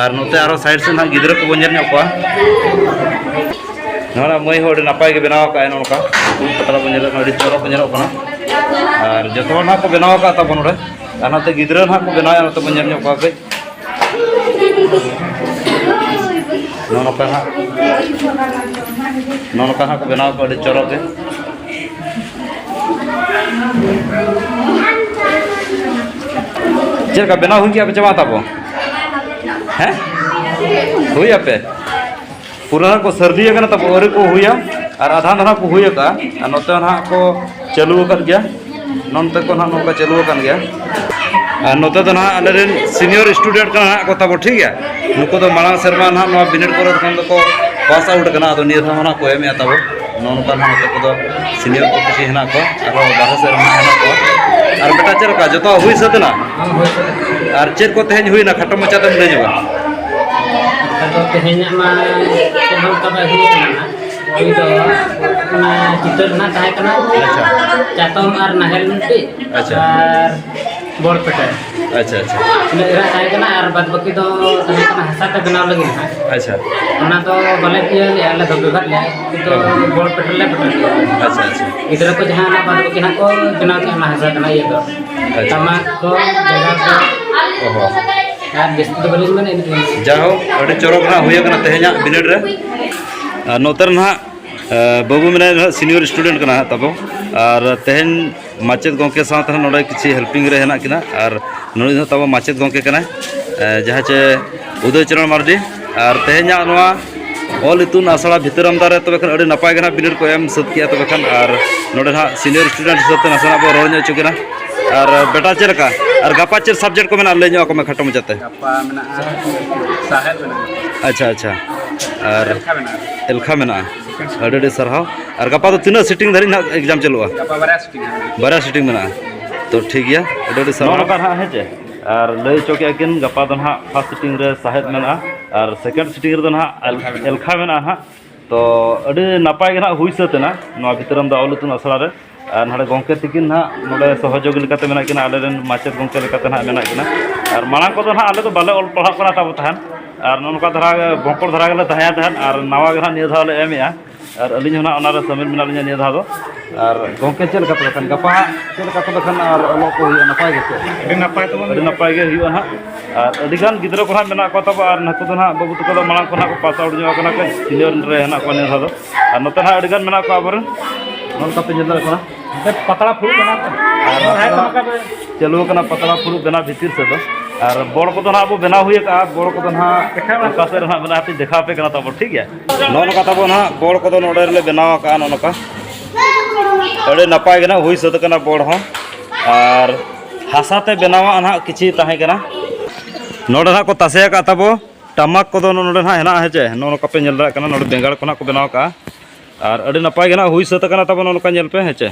ᱟᱨ ᱱᱚᱛᱮ ᱟᱨᱦᱚᱸ side ᱥᱮᱫ ᱱᱟᱦᱟᱜ ᱜᱤᱫᱽᱨᱟᱹ ᱠᱚᱵᱚᱱ ᱧᱮᱞ ᱧᱚᱜ ᱠᱚᱣᱟ᱾ ᱱᱚᱣᱟ ᱢᱟᱹᱭ ᱦᱚᱸ ᱟᱹᱰᱤ ᱱᱟᱯᱟᱭ ᱜᱮ ᱵᱮᱱᱟᱣ ᱟᱠᱟᱫᱼᱟᱭ, ᱱᱚᱜᱼᱚ ᱱᱚᱝᱠᱟ ᱯᱟᱛᱲᱟ ᱵᱚᱱ ᱧᱮᱞᱮᱫ ᱠᱟᱱᱟ, ᱟᱹᱰᱤ ᱪᱚᱨᱚᱠ ᱜᱮ ᱧᱮᱞᱚᱜ ᱠᱟᱱᱟ᱾ ᱟᱨ ᱡᱚᱛᱚ ᱦᱚᱲ ᱱᱟᱦᱟᱜ ᱠᱚ ᱵᱮᱱᱟᱣ ᱟᱠᱟᱫ ᱛᱟᱵᱚᱱ ᱱᱚᱰᱮ, ᱟᱨ ᱱᱚᱛᱮ ᱜᱤᱫᱽᱨᱟᱹ ᱱᱟᱦᱟᱜ ᱠᱚ ᱵᱮᱱᱟᱣᱮᱫᱼᱟ, ᱱᱚᱛᱮ ᱵᱚᱱ ᱧᱮᱞ ᱧᱚᱜ ᱠᱚᱣᱟ ᱠᱟᱹᱡ᱾ ᱱᱚᱜᱼᱚ ᱱᱚᱝᱠᱟ ᱦᱟᱸᱜ, ᱱᱚᱜᱼᱚ ᱱᱚᱝᱠᱟ ᱦᱟᱸᱜ ᱠᱚ ᱵᱮᱱᱟᱣ ᱠᱚᱣᱟ ᱟᱹᱰᱤ ᱪᱚᱨᱚᱠ ᱜᱮ᱾ ᱪᱮᱫ ᱞᱮᱠᱟ ᱵᱮᱱᱟᱣ ᱦᱩᱭ ᱠᱮᱜᱼᱟ ᱯᱮ ᱪᱮ ᱵᱟᱝ ᱛᱟᱵᱚ? ᱦᱮᱸ? ᱦᱩᱭ ᱟᱯᱮ? ᱯᱩᱨᱟᱹ ᱦᱟᱸᱜ ᱠᱚ ᱥᱟᱹᱨᱫᱤ ᱟᱠᱟᱱᱟ ᱛᱟᱵᱚ, ᱟᱹᱣᱨᱤ ᱠᱚ ᱦᱩᱭᱟ᱾ ᱟᱨ ᱟᱫᱷᱟ ᱫᱚ ᱦᱟᱸᱜ ᱠᱚ ᱦᱩᱭ ᱟᱠᱟᱫᱼᱟ, ᱟᱨ ᱱᱚᱛᱮ ᱦᱚᱸ ᱦᱟᱸᱜ ᱠᱚ ᱪᱟᱹᱞᱩ ᱟᱠᱟᱫ ᱜᱮᱭᱟ᱾ ᱱᱚᱱᱛᱮ ᱠᱚ ᱱᱟᱦᱟᱜ ᱱᱚᱝᱠᱟ ᱪᱟᱹᱞᱩ ᱟᱠᱟᱱ ᱜᱮᱭᱟ᱾ ᱟᱨ ᱱᱚᱛᱮ ᱫᱚ ᱱᱟᱦᱟᱜ ᱟᱞᱮᱨᱮᱱ senior student ᱠᱟᱱᱟ ᱱᱟᱦᱟᱜ ᱠᱚ ᱛᱟᱵᱚ, ᱴᱷᱤᱠ ᱜᱮᱭᱟ᱾ ᱱᱩᱠᱩ ᱫᱚ ᱢᱟᱲᱟᱝ ᱥᱮᱨᱢᱟ ᱱᱟᱦᱟᱜ ᱱᱚᱣᱟ ᱵᱤᱱᱤᱰ ᱠᱚᱨᱮ ᱠᱷᱚᱱ ᱫᱚᱠᱚ pass out ᱟᱠᱟᱱᱟ, ᱟᱫᱚ ᱱᱤᱭᱟᱹ ᱫᱷᱟᱣ ᱱᱟᱦᱟᱜ ᱠᱚ ᱮᱢᱮᱫᱼᱟ ᱛᱟᱵᱚ᱾ ᱱᱚᱜᱼᱚ ᱱᱚᱝᱠᱟ ᱱᱟᱦᱟᱜ ᱱᱚᱛᱮ ᱠᱚᱫᱚ senior ᱠᱚ ᱠᱤᱪᱷᱩ ᱦᱮᱱᱟᱜ ᱠᱚᱣᱟ, ᱟᱨᱦᱚᱸ ᱵᱟᱨᱦᱮ ᱥᱮᱫ ᱨᱮᱦᱚᱸ ᱦᱮᱱᱟᱜ ᱠᱚᱣᱟ᱾ ᱟᱨ ᱵᱮᱴᱟ, ᱪᱮᱫ ᱞᱮᱠᱟ, ᱡᱚᱛᱚ ᱦᱩᱭ ᱥᱟᱹᱛ ᱮᱱᱟ? ᱦᱚᱸ, ᱦᱩᱭ ᱥᱟᱹᱛ ᱮᱱᱟ᱾ ᱟᱨ ᱪᱮᱫ ᱠᱚ ᱛᱮᱦᱮᱧ ᱦᱩᱭᱱᱟ, ᱠᱷᱟᱴᱚ ᱢᱟᱪᱷᱟ ᱛᱮᱢ ᱞᱟᱹᱭ ᱧᱚᱜᱟ? ᱟᱫᱚ ᱛᱮᱦᱮᱧᱟᱜ ᱢᱟ ᱪᱮᱫ ᱦᱚᱸ ᱚᱱᱠᱟ ᱵᱟᱭ ᱦᱩᱭ ᱠᱟᱱᱟ ᱱᱟᱦᱟᱜ᱾ ᱦᱩᱭ ᱫᱚ ᱚᱱᱟ ᱪᱤᱛᱟᱹᱨ ᱨᱮᱱᱟᱜ ᱛᱟᱦᱮᱸ ᱠᱟᱱᱟ᱾ ᱟᱪᱪᱷᱟ᱾ ᱪᱟᱛᱚᱢ ᱟᱨ ᱱᱟᱦᱮᱞ ᱢᱤᱫᱴᱤᱡ, ᱟᱪᱪᱷᱟ᱾ ᱟᱨ ᱵᱚᱲ ᱯᱮᱴᱮ᱾ ᱟᱪᱪᱷᱟ, ᱟᱪᱪᱷᱟ᱾ ᱤᱱᱟᱹᱜ ᱨᱮᱱᱟᱜ ᱛᱟᱦᱮᱸ ᱠᱟᱱᱟ, ᱟᱨ ᱵᱟᱫ ᱵᱟᱹᱠᱤ ᱫᱚ ᱛᱟᱦᱮᱸ ᱠᱟᱱᱟ ᱦᱟᱥᱟ ᱛᱮ ᱵᱮᱱᱟᱣ ᱞᱟᱹᱜᱤᱫ ᱦᱟᱸᱜ᱾ ᱟᱪᱪᱷᱟ᱾ ᱚᱱᱟ ᱫᱚ ᱵᱟᱞᱮ ᱤᱭᱟᱹ ᱞᱮᱜᱼᱟ, ᱟᱞᱮ ᱫᱚ ᱵᱮᱵᱷᱟᱨ ᱞᱮᱜᱼᱟ, ᱠᱤᱱᱛᱩ ᱦᱮᱸ᱾ ᱵᱚᱲ ᱯᱮᱴᱮ ᱞᱮ ᱯᱮᱴᱮ ᱠᱮᱜᱼᱟ᱾ ᱟᱪᱪᱷᱟ, ᱟᱪᱪᱷᱟ᱾ ᱜᱤᱫᱽᱨᱟᱹ ᱠᱚ ᱡᱟᱦᱟᱸ ᱚᱱᱟ ᱵᱟᱫ ᱵᱟᱹᱠᱤ ᱦᱟᱸᱜ ᱠᱚ ᱵᱮᱱᱟᱣ ᱠᱮᱜᱼᱟ ᱚᱱᱟ ᱦᱟᱥᱟ ᱛᱮᱱᱟᱜ ᱤᱭᱟᱹ ᱫᱚ᱾ ᱟᱪᱪᱷᱟ᱾ ᱴᱟᱢᱟᱠ ᱠᱚ, ᱵᱮᱸᱜᱟᱲ ᱠᱚ᱾ ᱚ ᱦᱚᱸ᱾ ᱟᱨ ᱵᱮᱥ ᱫᱚ ᱵᱟᱹᱞᱤᱧ ᱢᱮᱱᱟ, ᱤᱱᱟᱹᱜ ᱜᱮ᱾ ᱡᱟᱭᱦᱳᱠ, ᱟᱹᱰᱤ ᱪᱚᱨᱚᱠ ᱱᱟᱜ ᱦᱩᱭ ᱟᱠᱟᱱᱟ ᱛᱮᱦᱮᱧᱟᱜ ᱵᱤᱱᱤᱰ ᱨᱮ᱾ ᱟᱨ ᱱᱚᱛᱮ ᱨᱮ ᱱᱟᱦᱟᱜ, ᱮ, ᱵᱟᱹᱵᱩ ᱢᱮᱱᱟᱭᱟ, ᱱᱟᱦᱟᱜ senior student ᱠᱟᱱᱟ ᱦᱟᱸᱜ ᱛᱟᱵᱚ᱾ ᱟᱨ ᱛᱮᱦᱮᱧ ᱢᱟᱪᱮᱫ ᱜᱚᱢᱠᱮ ᱥᱟᱶᱛᱮ ᱱᱟᱦᱟᱜ ᱱᱚᱰᱮ ᱠᱤᱪᱷᱤ helping ᱨᱮ ᱦᱮᱱᱟᱜ ᱠᱤᱱᱟ᱾ ᱟᱨ ᱱᱩᱭ ᱦᱚᱸ ᱛᱟᱵᱚ ᱢᱟᱪᱮᱫ ᱜᱚᱢᱠᱮ ᱠᱟᱱᱟᱭ, ᱮ, ᱡᱟᱦᱟᱸ ᱪᱮ ᱩᱫᱚᱭ ᱪᱚᱨᱚᱬ ᱢᱟᱨᱰᱤ᱾ ᱟᱨ ᱛᱮᱦᱮᱧᱟᱜ ᱱᱚᱣᱟ ᱚᱞ ᱤᱛᱩᱱ ᱟᱥᱲᱟ ᱵᱷᱤᱛᱟᱹᱨᱟᱢᱫᱟ ᱨᱮ ᱛᱚᱵᱮ ᱠᱷᱟᱱ ᱟᱹᱰᱤ ᱱᱟᱯᱟᱭ ᱜᱮ ᱱᱟᱦᱟᱜ ᱵᱤᱱᱤᱰ ᱠᱚ ᱮᱢ ᱥᱟᱹᱛ ᱠᱮᱜᱼᱟ᱾ ᱛᱚᱵᱮ ᱠᱷᱟᱱ ᱟᱨ ᱱᱚᱰᱮ ᱱᱟᱦᱟᱜ senior student ᱦᱤᱥᱟᱹᱵ ᱛᱮ ᱱᱟᱥᱮᱱᱟᱜ ᱵᱚ ᱨᱚᱲ ᱧᱚᱜ ᱦᱚᱪᱚ ᱠᱤᱱᱟ᱾ ᱟᱨ ᱵᱮᱴᱟ, ᱪᱮᱫ ᱞᱮᱠᱟ? ᱟᱨ ᱜᱟᱯᱟ ᱪᱮᱫ subject ᱠᱚ ᱢᱮᱱᱟᱜᱼᱟ, ᱞᱟᱹᱭ ᱧᱚᱜ ᱟᱠᱚ ᱢᱮ ᱠᱷᱟᱴᱚ ᱢᱟᱪᱷᱟᱛᱮ᱾ ᱜᱟᱯᱟ ᱢᱮᱱᱟᱜᱼᱟ ᱥᱟᱶᱦᱮᱫ ᱢᱮᱱᱟᱜᱼᱟ᱾ ᱟᱪᱪᱷᱟ, ᱟᱪᱪᱷᱟ᱾ ᱟᱨ ᱮᱞᱠᱷᱟ ᱢᱮᱱᱟᱜᱼᱟ᱾ ᱮᱞᱠᱷᱟ ᱢᱮᱱᱟᱜᱼᱟ᱾ ᱟᱹᱰᱤ ᱟᱹᱰᱤ ᱥᱟᱨᱦᱟᱣ᱾ ᱟᱨ ᱜᱟᱯᱟ ᱫᱚ ᱛᱤᱱᱟᱹᱜ sitting ᱫᱷᱟᱹᱨᱤᱡ ᱱᱟᱦᱟᱜ exam ᱪᱟᱹᱞᱩᱜᱼᱟ? ᱜᱟᱯᱟ ᱵᱟᱨᱭᱟ sitting ᱢᱮᱱᱟᱜᱼᱟ᱾ ᱵᱟᱨᱭᱟ sitting ᱢᱮᱱᱟᱜᱼᱟ᱾ ᱛᱚ ᱴᱷᱤᱠ ᱜᱮᱭᱟ, ᱟᱹᱰᱤ ᱟᱹᱰᱤ ᱥᱟᱨᱦᱟᱣ᱾ ᱱᱚᱜᱼᱚ ᱱᱚᱝᱠᱟ ᱱᱟᱦᱟᱜ, ᱦᱮᱸ ᱪᱮ? ᱟᱨ ᱞᱟᱹᱭ ᱦᱚᱪᱚ ᱠᱮᱜᱼᱟ ᱠᱤᱱ, ᱜᱟᱯᱟ ᱫᱚ ᱱᱟᱦᱟᱜ first sitting ᱨᱮ ᱥᱟᱶᱦᱮᱫ ᱢᱮᱱᱟᱜᱼᱟ ᱟᱨ second sitting ᱨᱮᱫᱚ ᱱᱟᱦᱟᱜ ᱮᱞ-, ᱮᱞᱠᱷᱟ ᱢᱮᱱᱟᱜᱼᱟ᱾ ᱮᱞᱠᱷᱟ ᱢᱮᱱᱟᱜᱼᱟ ᱱᱟᱦᱟᱜ᱾ ᱛᱚ ᱟᱹᱰᱤ ᱱᱟᱯᱟᱭ ᱜᱮ ᱱᱟᱦᱟᱜ ᱦᱩᱭ ᱥᱟᱹᱛ ᱮᱱᱟ ᱱᱚᱣᱟ ᱵᱷᱤᱛᱨᱟᱢᱫᱟ ᱚᱞ ᱤᱛᱩᱱ ᱟᱥᱲᱟ ᱨᱮ᱾ ᱟᱨ ᱱᱚᱰᱮ ᱜᱚᱢᱠᱮ ᱛᱤᱠᱤᱱ ᱱᱟᱦᱟᱜ ᱱᱚᱰᱮ ᱥᱚᱦᱚᱡᱳᱜᱤ ᱞᱮᱠᱟᱛᱮ ᱢᱮᱱᱟᱜ ᱠᱤᱱᱟ, ᱟᱞᱮᱨᱮᱱ ᱢᱟᱪᱮᱫ ᱜᱚᱢᱠᱮ ᱞᱮᱠᱟᱛᱮ ᱱᱟᱦᱟᱜ ᱢᱮᱱᱟᱜ ᱠᱤᱱᱟ᱾ ᱟᱨ ᱢᱟᱲᱟᱝ ᱠᱚᱫᱚ ᱱᱟᱦᱟᱜ ᱟᱞᱮ ᱫᱚ ᱵᱟᱞᱮ ᱚᱞ ᱯᱟᱲᱦᱟᱜ ᱠᱟᱱᱟ ᱛᱟᱵᱚ ᱛᱟᱦᱮᱸᱫ, ᱟᱨ ᱱᱚᱜᱼᱚ ᱱᱚᱝᱠᱟ ᱫᱷᱟᱨᱟ ᱜᱮ, ᱵᱚᱠᱚᱲ ᱫᱷᱟᱨᱟ ᱜᱮᱞᱮ ᱛᱟᱦᱮᱸ ᱛᱟᱦᱮᱸᱫ, ᱟᱨ ᱱᱟᱣᱟ ᱜᱮ ᱦᱟᱸᱜ ᱱᱤᱭᱟᱹ ᱫᱷᱟᱣ ᱞᱮ ᱮᱢᱮᱜᱼᱟ᱾ ᱟᱨ ᱟᱹᱞᱤᱧ ᱦᱚᱸ ᱱᱟᱦᱟᱜ ᱚᱱᱟᱨᱮ ᱥᱟᱹᱢᱤᱞ ᱢᱮᱱᱟᱜ ᱞᱤᱧᱟ ᱱᱤᱭᱟᱹ ᱫᱷᱟᱣ ᱫᱚ᱾ ᱟᱨ ᱜᱚᱢᱠᱮ, ᱪᱮᱫ ᱞᱮᱠᱟ ᱛᱚᱵᱮ ᱠᱷᱟᱱ ᱜᱟᱯᱟ ᱦᱟᱸᱜ ᱪᱮᱫ ᱞᱮᱠᱟ ᱛᱚᱵᱮ ᱠᱷᱟᱱ ᱟᱨ ᱚᱞᱚᱜ ᱠᱚ ᱦᱩᱭᱩᱜᱼᱟ, ᱱᱟᱯᱟᱭ ᱜᱮᱥᱮ? ᱟᱹᱰᱤ ᱱᱟᱯᱟᱭ ᱛᱟᱵᱚᱱ ᱟᱹᱰᱤ ᱱᱟᱯᱟᱭ ᱜᱮ ᱦᱩᱭᱩᱜᱼᱟ ᱱᱟᱦᱟᱜ᱾ ᱟᱨ ᱟᱹᱰᱤᱜᱟᱱ ᱜᱤᱫᱽᱨᱟᱹ ᱠᱚ ᱱᱟᱦᱟᱜ ᱢᱮᱱᱟᱜ ᱠᱚᱣᱟ ᱛᱟᱵᱚ, ᱟᱨ ᱱᱩᱠᱩ ᱫᱚ ᱱᱟᱦᱟᱜ ᱵᱟᱹᱵᱩ ᱛᱟᱠᱚ ᱫᱚ ᱢᱟᱲᱟᱝ ᱠᱷᱚᱱ ᱱᱟᱦᱟᱜ ᱠᱚ ᱯᱟᱥ ᱟᱣᱩᱴ ᱧᱚᱜ ᱟᱠᱟᱱᱟ ᱠᱚ, ᱥᱤᱱᱤᱭᱚᱨ ᱨᱮ ᱦᱮᱱᱟᱜ ᱠᱚᱣᱟ ᱱᱤᱭᱟᱹ ᱫᱷᱟᱣ ᱫᱚ᱾ ᱟᱨ ᱱᱚᱛᱮ ᱱᱟᱦᱟᱜ ᱟᱹᱰᱤᱜᱟᱱ ᱢᱮᱱᱟᱜ ᱠᱚᱣᱟ ᱟᱵᱚᱨᱮᱱ, ᱱᱚᱜᱼᱚ ᱱᱚᱝᱠᱟ ᱯᱮ ᱧᱮᱞ ᱫᱟᱲᱮᱭᱟᱜ ᱠᱟᱱᱟ᱾ ᱯᱟᱛᱲᱟ ᱯᱷᱩᱲᱩᱜ ᱠᱟᱱᱟ ᱛᱚ᱾ ᱟᱨ ᱱᱚᱛᱮ ᱱᱟᱦᱟᱜ ᱪᱟᱹᱞᱩ ᱟᱠᱟᱱᱟ ᱯᱟᱛᱲᱟ ᱯᱷᱩᱲᱩᱜ ᱵᱮᱱᱟᱣ ᱵᱷᱤᱛᱤᱨ ᱥᱮᱫ ᱫᱚ᱾ ᱟᱨ ᱵᱚᱲ ᱠᱚᱫᱚ ᱱᱟᱦᱟᱜ ᱵᱚ ᱵᱮᱱᱟᱣ ᱦᱩᱭ ᱟᱠᱟᱜᱼᱟ, ᱵᱚᱲ ᱠᱚᱫᱚ ᱱᱟᱦᱟᱜ ᱚᱠᱟ ᱥᱮᱫ ᱨᱮ ᱱᱟᱦᱟᱜ ᱢᱮᱱᱟᱜᱼᱟ, ᱦᱟᱯᱮᱧ ᱫᱮᱠᱷᱟᱣ ᱟᱯᱮ ᱠᱟᱱᱟ ᱛᱟᱵᱚ, ᱴᱷᱤᱠ ᱜᱮᱭᱟ? ᱱᱚᱜᱼᱚ ᱱᱚᱝᱠᱟ ᱛᱟᱵᱚ ᱱᱟᱦᱟᱜ ᱵᱚᱲ ᱠᱚᱫᱚ ᱱᱚᱰᱮ ᱨᱮᱞᱮ ᱵᱮᱱᱟᱣ ᱟᱠᱟᱜᱼᱟ, ᱱᱚᱜᱼᱚ ᱱᱚᱝᱠᱟ᱾ ᱟᱹᱰᱤ ᱱᱟᱯᱟᱭ ᱜᱮ ᱱᱟᱦᱟᱜ ᱦᱩᱭ ᱥᱟᱹᱛ ᱟᱠᱟᱱᱟ ᱵᱚᱲ ᱦᱚᱸ᱾ ᱟᱨ ᱦᱟᱥᱟ ᱛᱮ ᱵᱮᱱᱟᱣᱟᱜ ᱱᱟᱦᱟᱜ ᱠᱤᱪᱷᱤ ᱛᱟᱦᱮᱸ ᱠᱟᱱᱟ᱾ ᱱᱚᱰᱮ ᱱᱟᱦᱟᱜ ᱠᱚ ᱛᱟᱥᱮ ᱟᱠᱟᱫ ᱛᱟᱵᱚ ᱴᱟᱢᱟᱠ ᱠᱚᱫᱚ ᱱᱚᱰᱮ ᱱᱟᱦᱟᱜ ᱦᱮᱱᱟᱜᱼᱟ, ᱦᱮᱸ ᱪᱮ? ᱱᱚᱜᱼᱚ ᱱᱚᱝᱠᱟ ᱯᱮ ᱧᱮᱞ ᱫᱟᱲᱮᱭᱟᱜ ᱠᱟᱱᱟ, ᱱᱚᱰᱮ ᱵᱮᱸᱜᱟᱲ ᱠᱚ ᱱᱟᱦᱟᱜ ᱠᱚ ᱵᱮᱱᱟᱣ ᱟᱠᱟᱜᱼᱟ᱾ ᱟᱨ ᱟᱹᱰᱤ ᱱᱟᱯᱟᱭ ᱜᱮ ᱱᱟᱦᱟᱜ ᱦᱩᱭ ᱥᱟᱹᱛ ᱟᱠᱟᱱᱟ ᱛᱟᱵᱚ, ᱱᱚᱜᱼᱚ ᱱᱚᱝᱠᱟ ᱧᱮᱞ ᱯᱮ, ᱦᱮᱸ ᱪᱮ?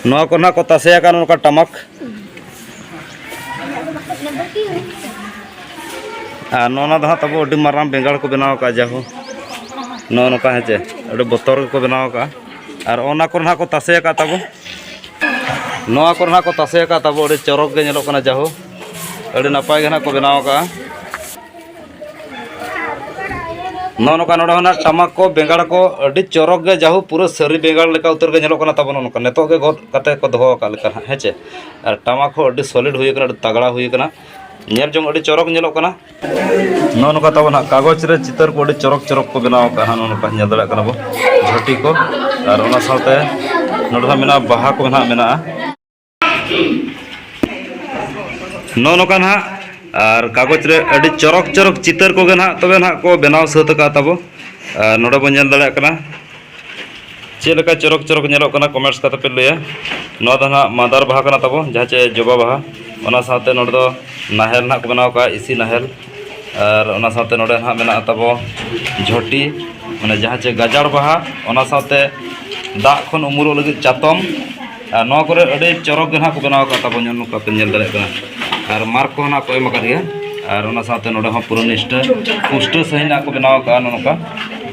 ᱱᱚᱣᱟ ᱠᱚᱨᱮ ᱱᱟᱜ ᱠᱚ ᱛᱟᱥᱮ ᱟᱠᱟᱫ ᱱᱚᱝᱠᱟ ᱴᱟᱢᱟᱠ᱾ ᱟᱨ ᱱᱚᱣᱟ ᱫᱚ ᱦᱟᱸᱜ ᱛᱟᱵᱚ ᱟᱹᱰᱤ ᱢᱟᱨᱟᱝ ᱵᱮᱸᱜᱟᱲ ᱠᱚ ᱵᱮᱱᱟᱣ ᱟᱠᱟᱫᱼᱟ, ᱡᱟᱦᱳ ᱱᱚᱜᱼᱚ ᱱᱚᱝᱠᱟ, ᱦᱮᱸ ᱪᱮ, ᱟᱹᱰᱤ ᱵᱚᱛᱚᱨ ᱜᱮᱠᱚ ᱵᱮᱱᱟᱣ ᱟᱠᱟᱫᱼᱟ᱾ ᱟᱨ ᱚᱱᱟ ᱠᱚᱨᱮ ᱱᱟᱜ ᱠᱚ ᱛᱟᱥᱮ ᱟᱠᱟᱫ ᱛᱟᱵᱚ, ᱱᱚᱣᱟ ᱠᱚᱨᱮ ᱱᱟᱜ ᱠᱚ ᱛᱟᱥᱮ ᱟᱠᱟᱫ ᱛᱟᱵᱚ, ᱟᱹᱰᱤ ᱪᱚᱨᱚᱠ ᱜᱮ ᱧᱮᱞᱚᱜ ᱠᱟᱱᱟ, ᱡᱟᱦᱳ ᱟᱹᱰᱤ ᱱᱟᱯᱟᱭ ᱜᱮ ᱱᱟᱜ ᱠᱚ ᱵᱮᱱᱟᱣ ᱟᱠᱟᱫᱼᱟ᱾ ᱱᱚᱜᱼᱚ ᱱᱚᱝᱠᱟ ᱱᱚᱰᱮ ᱦᱚᱸ ᱱᱟᱜ ᱴᱟᱢᱟᱠ ᱠᱚ, ᱵᱮᱸᱜᱟᱲ ᱠᱚ ᱟᱹᱰᱤ ᱪᱚᱨᱚᱠ ᱜᱮ, ᱡᱟᱦᱳ ᱯᱩᱨᱟᱹ ᱥᱟᱹᱨᱤ ᱵᱮᱸᱜᱟᱲ ᱞᱮᱠᱟ ᱩᱛᱟᱹᱨ ᱜᱮ ᱧᱮᱞᱚᱜ ᱠᱟᱱᱟ ᱛᱟᱵᱚᱱ᱾ ᱱᱚᱜᱼᱚ ᱱᱚᱝᱠᱟ ᱱᱤᱛᱚᱜ ᱜᱮ ᱜᱚᱫ ᱠᱟᱛᱮ ᱠᱚ ᱫᱚᱦᱚ ᱟᱠᱟᱫ ᱞᱮᱠᱟ ᱱᱟᱜ, ᱦᱮᱸ ᱪᱮ? ᱟᱨ ᱴᱟᱢᱟᱠ ᱦᱚᱸ ᱟᱹᱰᱤ ᱥᱚᱞᱤᱰ ᱦᱩᱭ ᱟᱠᱟᱱᱟ, ᱟᱹᱰᱤ ᱛᱟᱜᱲᱟ ᱦᱩᱭ ᱟᱠᱟᱱᱟ, ᱧᱮᱞ ᱡᱚᱝ ᱟᱹᱰᱤ ᱪᱚᱨᱚᱠ ᱧᱮᱞᱚᱜ ᱠᱟᱱᱟ᱾ ᱱᱚᱜᱼᱚ ᱱᱚᱝᱠᱟ ᱛᱟᱵᱚᱱ ᱦᱟᱸᱜ ᱠᱟᱜᱚᱡᱽ ᱨᱮ ᱪᱤᱛᱟᱹᱨ ᱠᱚ ᱟᱹᱰᱤ ᱪᱚᱨᱚᱠ ᱪᱚᱨᱚᱠ ᱠᱚ ᱵᱮᱱᱟᱣ ᱟᱠᱟᱫᱼᱟ ᱦᱟᱸᱜ, ᱱᱚᱜᱼᱚ ᱱᱚᱝᱠᱟ ᱧᱮᱞ ᱫᱟᱲᱮᱭᱟᱜ ᱠᱟᱱᱟ ᱵᱚ, ᱡᱷᱟᱹᱴᱤ ᱠᱚ᱾ ᱟᱨ ᱚᱱᱟ ᱥᱟᱶᱛᱮ ᱱᱚᱰᱮ ᱦᱟᱸᱜ ᱢᱮᱱᱟᱜᱼᱟ, ᱵᱟᱦᱟ ᱠᱚ ᱱᱟᱦᱟᱜ ᱢᱮᱱᱟᱜᱼᱟ᱾ ᱱᱚᱜᱼᱚ ᱱᱚᱝᱠᱟ ᱱᱟᱦᱟᱜ, ᱟᱨ ᱠᱟᱜᱚᱡᱽ ᱨᱮ ᱟᱹᱰᱤ ᱪᱚᱨᱚᱠ ᱪᱚᱨᱚᱠ ᱪᱤᱛᱟᱹᱨ ᱠᱚᱜᱮ ᱱᱟᱦᱟᱜ ᱛᱚᱵᱮ ᱱᱟᱦᱟᱜ ᱠᱚ ᱵᱮᱱᱟᱣ ᱥᱟᱹᱛ ᱟᱠᱟᱫ ᱛᱟᱵᱚ᱾ ᱟᱨ ᱱᱚᱰᱮ ᱵᱚᱱ ᱧᱮᱞ ᱫᱟᱲᱮᱭᱟᱜ ᱠᱟᱱᱟ ᱪᱮᱫ ᱞᱮᱠᱟ ᱪᱚᱨᱚᱠ ᱪᱚᱨᱚᱠ ᱧᱮᱞᱚᱜ ᱠᱟᱱᱟ, ᱠᱚᱢᱮᱱᱴᱥ ᱠᱟᱛᱮ ᱯᱮ ᱞᱟᱹᱭᱟ᱾ ᱱᱚᱣᱟ ᱫᱚ ᱱᱟᱦᱟᱜ ᱢᱟᱫᱟᱨ ᱵᱟᱦᱟ ᱠᱟᱱᱟ ᱛᱟᱵᱚ, ᱡᱟᱦᱟᱸ ᱪᱮ ᱡᱚᱵᱟ ᱵᱟᱦᱟ᱾ ᱚᱱᱟ ᱥᱟᱶᱛᱮ ᱱᱚᱰᱮ ᱫᱚ ᱱᱟᱦᱮᱞ ᱱᱟᱦᱟᱜ ᱠᱚ ᱵᱮᱱᱟᱣ ᱠᱟᱜᱼᱟ, ᱤᱥᱤ ᱱᱟᱦᱮᱞ᱾ ᱟᱨ ᱚᱱᱟ ᱥᱟᱶᱛᱮ ᱱᱚᱰᱮ ᱱᱟᱦᱟᱜ ᱢᱮᱱᱟᱜᱼᱟ ᱛᱟᱵᱚ ᱡᱷᱚᱴᱤ, ᱢᱟᱱᱮ ᱡᱟᱦᱟᱸ ᱪᱮ ᱜᱟᱡᱟᱲ ᱵᱟᱦᱟ, ᱚᱱᱟ ᱥᱟᱶᱛᱮ ᱫᱟᱜ ᱠᱷᱚᱱ ᱩᱢᱩᱞᱚᱜ ᱞᱟᱹᱜᱤᱫ ᱪᱟᱛᱚᱢ᱾ ᱟᱨ ᱱᱚᱣᱟ ᱠᱚᱨᱮ ᱟᱹᱰᱤ ᱪᱚᱨᱚᱠ ᱜᱮ ᱱᱟᱦᱟᱜ ᱠᱚ ᱵᱮᱱᱟᱣ ᱟᱠᱟᱫ ᱛᱟᱵᱚᱱ, ᱱᱚᱜᱼᱚ ᱱᱚᱝᱠᱟ ᱯᱮ ᱧᱮᱞ ᱫᱟᱲᱮᱭᱟᱜ ᱠᱟᱱᱟ᱾ ᱟᱨ ᱢᱟᱨᱠ ᱠᱚᱦᱚᱸ ᱱᱟᱦᱟᱜ ᱠᱚ ᱮᱢ ᱟᱠᱟᱫ ᱜᱮᱭᱟ᱾ ᱟᱨ ᱚᱱᱟ ᱥᱟᱶᱛᱮ ᱱᱚᱰᱮ ᱦᱚᱸ ᱯᱩᱨᱟᱹ ᱱᱤᱥᱴᱟᱹ ᱯᱩᱥᱴᱟᱹ ᱥᱟᱺᱦᱤᱡ ᱱᱟᱦᱟᱜ ᱠᱚ ᱵᱮᱱᱟᱣ ᱟᱠᱟᱫᱼᱟ, ᱱᱚᱜᱼᱚ ᱱᱚᱝᱠᱟ᱾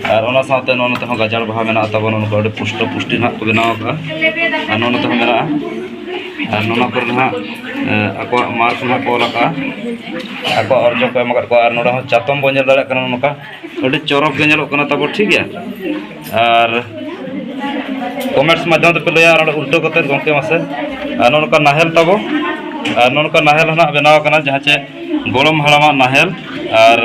ᱟᱨ ᱚᱱᱟ ᱥᱟᱶᱛᱮ ᱱᱚᱜᱼᱚ ᱱᱚᱛᱮ ᱦᱚᱸ ᱜᱟᱡᱟᱲ ᱵᱟᱦᱟ ᱢᱮᱱᱟᱜ ᱛᱟᱵᱚᱱᱟ, ᱱᱚᱝᱠᱟ ᱟᱹᱰᱤ ᱯᱩᱥᱴᱟᱹ ᱯᱩᱥᱴᱤ ᱱᱟᱦᱟᱜ ᱠᱚ ᱵᱮᱱᱟᱣ ᱟᱠᱟᱫᱼᱟ᱾ ᱟᱨ ᱱᱚᱜᱼᱚ ᱱᱚᱛᱮ ᱦᱚᱸ ᱢᱮᱱᱟᱜᱼᱟ᱾ ᱟᱨ ᱱᱚᱣᱟ ᱠᱚᱨᱮ ᱱᱟᱦᱟᱜ ᱟᱠᱚᱣᱟᱜ ᱢᱟᱨᱠ ᱱᱟᱦᱟᱜ ᱠᱚ ᱚᱞ ᱟᱠᱟᱫᱼᱟ, ᱟᱠᱚᱣᱟᱜ ᱚᱨᱡᱚ ᱠᱚ ᱮᱢ ᱟᱠᱟᱫ ᱠᱚᱣᱟ᱾ ᱟᱨ ᱱᱚᱰᱮ ᱦᱚᱸ ᱪᱟᱛᱚᱢ ᱵᱚᱱ ᱧᱮᱞ ᱫᱟᱲᱮᱭᱟᱜ ᱠᱟᱱᱟ, ᱱᱚᱝᱠᱟ ᱟᱹᱰᱤ ᱪᱚᱨᱚᱠ ᱜᱮ ᱧᱮᱞᱚᱜ ᱠᱟᱱᱟ ᱛᱟᱵᱚ, ᱴᱷᱤᱠ ᱜᱮᱭᱟ᱾ ᱟᱨ ᱠᱚᱢᱮᱱᱴᱥ ᱢᱟᱫᱽᱫᱷᱚᱢ ᱛᱮᱯᱮ ᱞᱟᱹᱭᱟ, ᱟᱨ ᱚᱸᱰᱮ ᱩᱞᱴᱟᱹ ᱠᱟᱛᱮᱫ ᱜᱚᱢᱠᱮ ᱢᱟᱥᱮ᱾ ᱟᱨ ᱱᱚᱜᱼᱚ ᱱᱚᱝᱠᱟ ᱱᱟᱦᱮᱞ ᱛᱟᱵᱚ, ᱟᱨ ᱱᱚᱜᱼᱚ ᱱᱚᱝᱠᱟ ᱱᱟᱦᱮᱞ ᱦᱚᱸ ᱱᱟᱦᱟᱜ ᱵᱮᱱᱟᱣ ᱟᱠᱟᱱᱟ, ᱡᱟᱦᱟᱸ ᱪᱮ ᱜᱚᱲᱚᱢ ᱦᱟᱲᱟᱢᱟᱜ ᱱᱟᱦᱮᱞ᱾ ᱟᱨ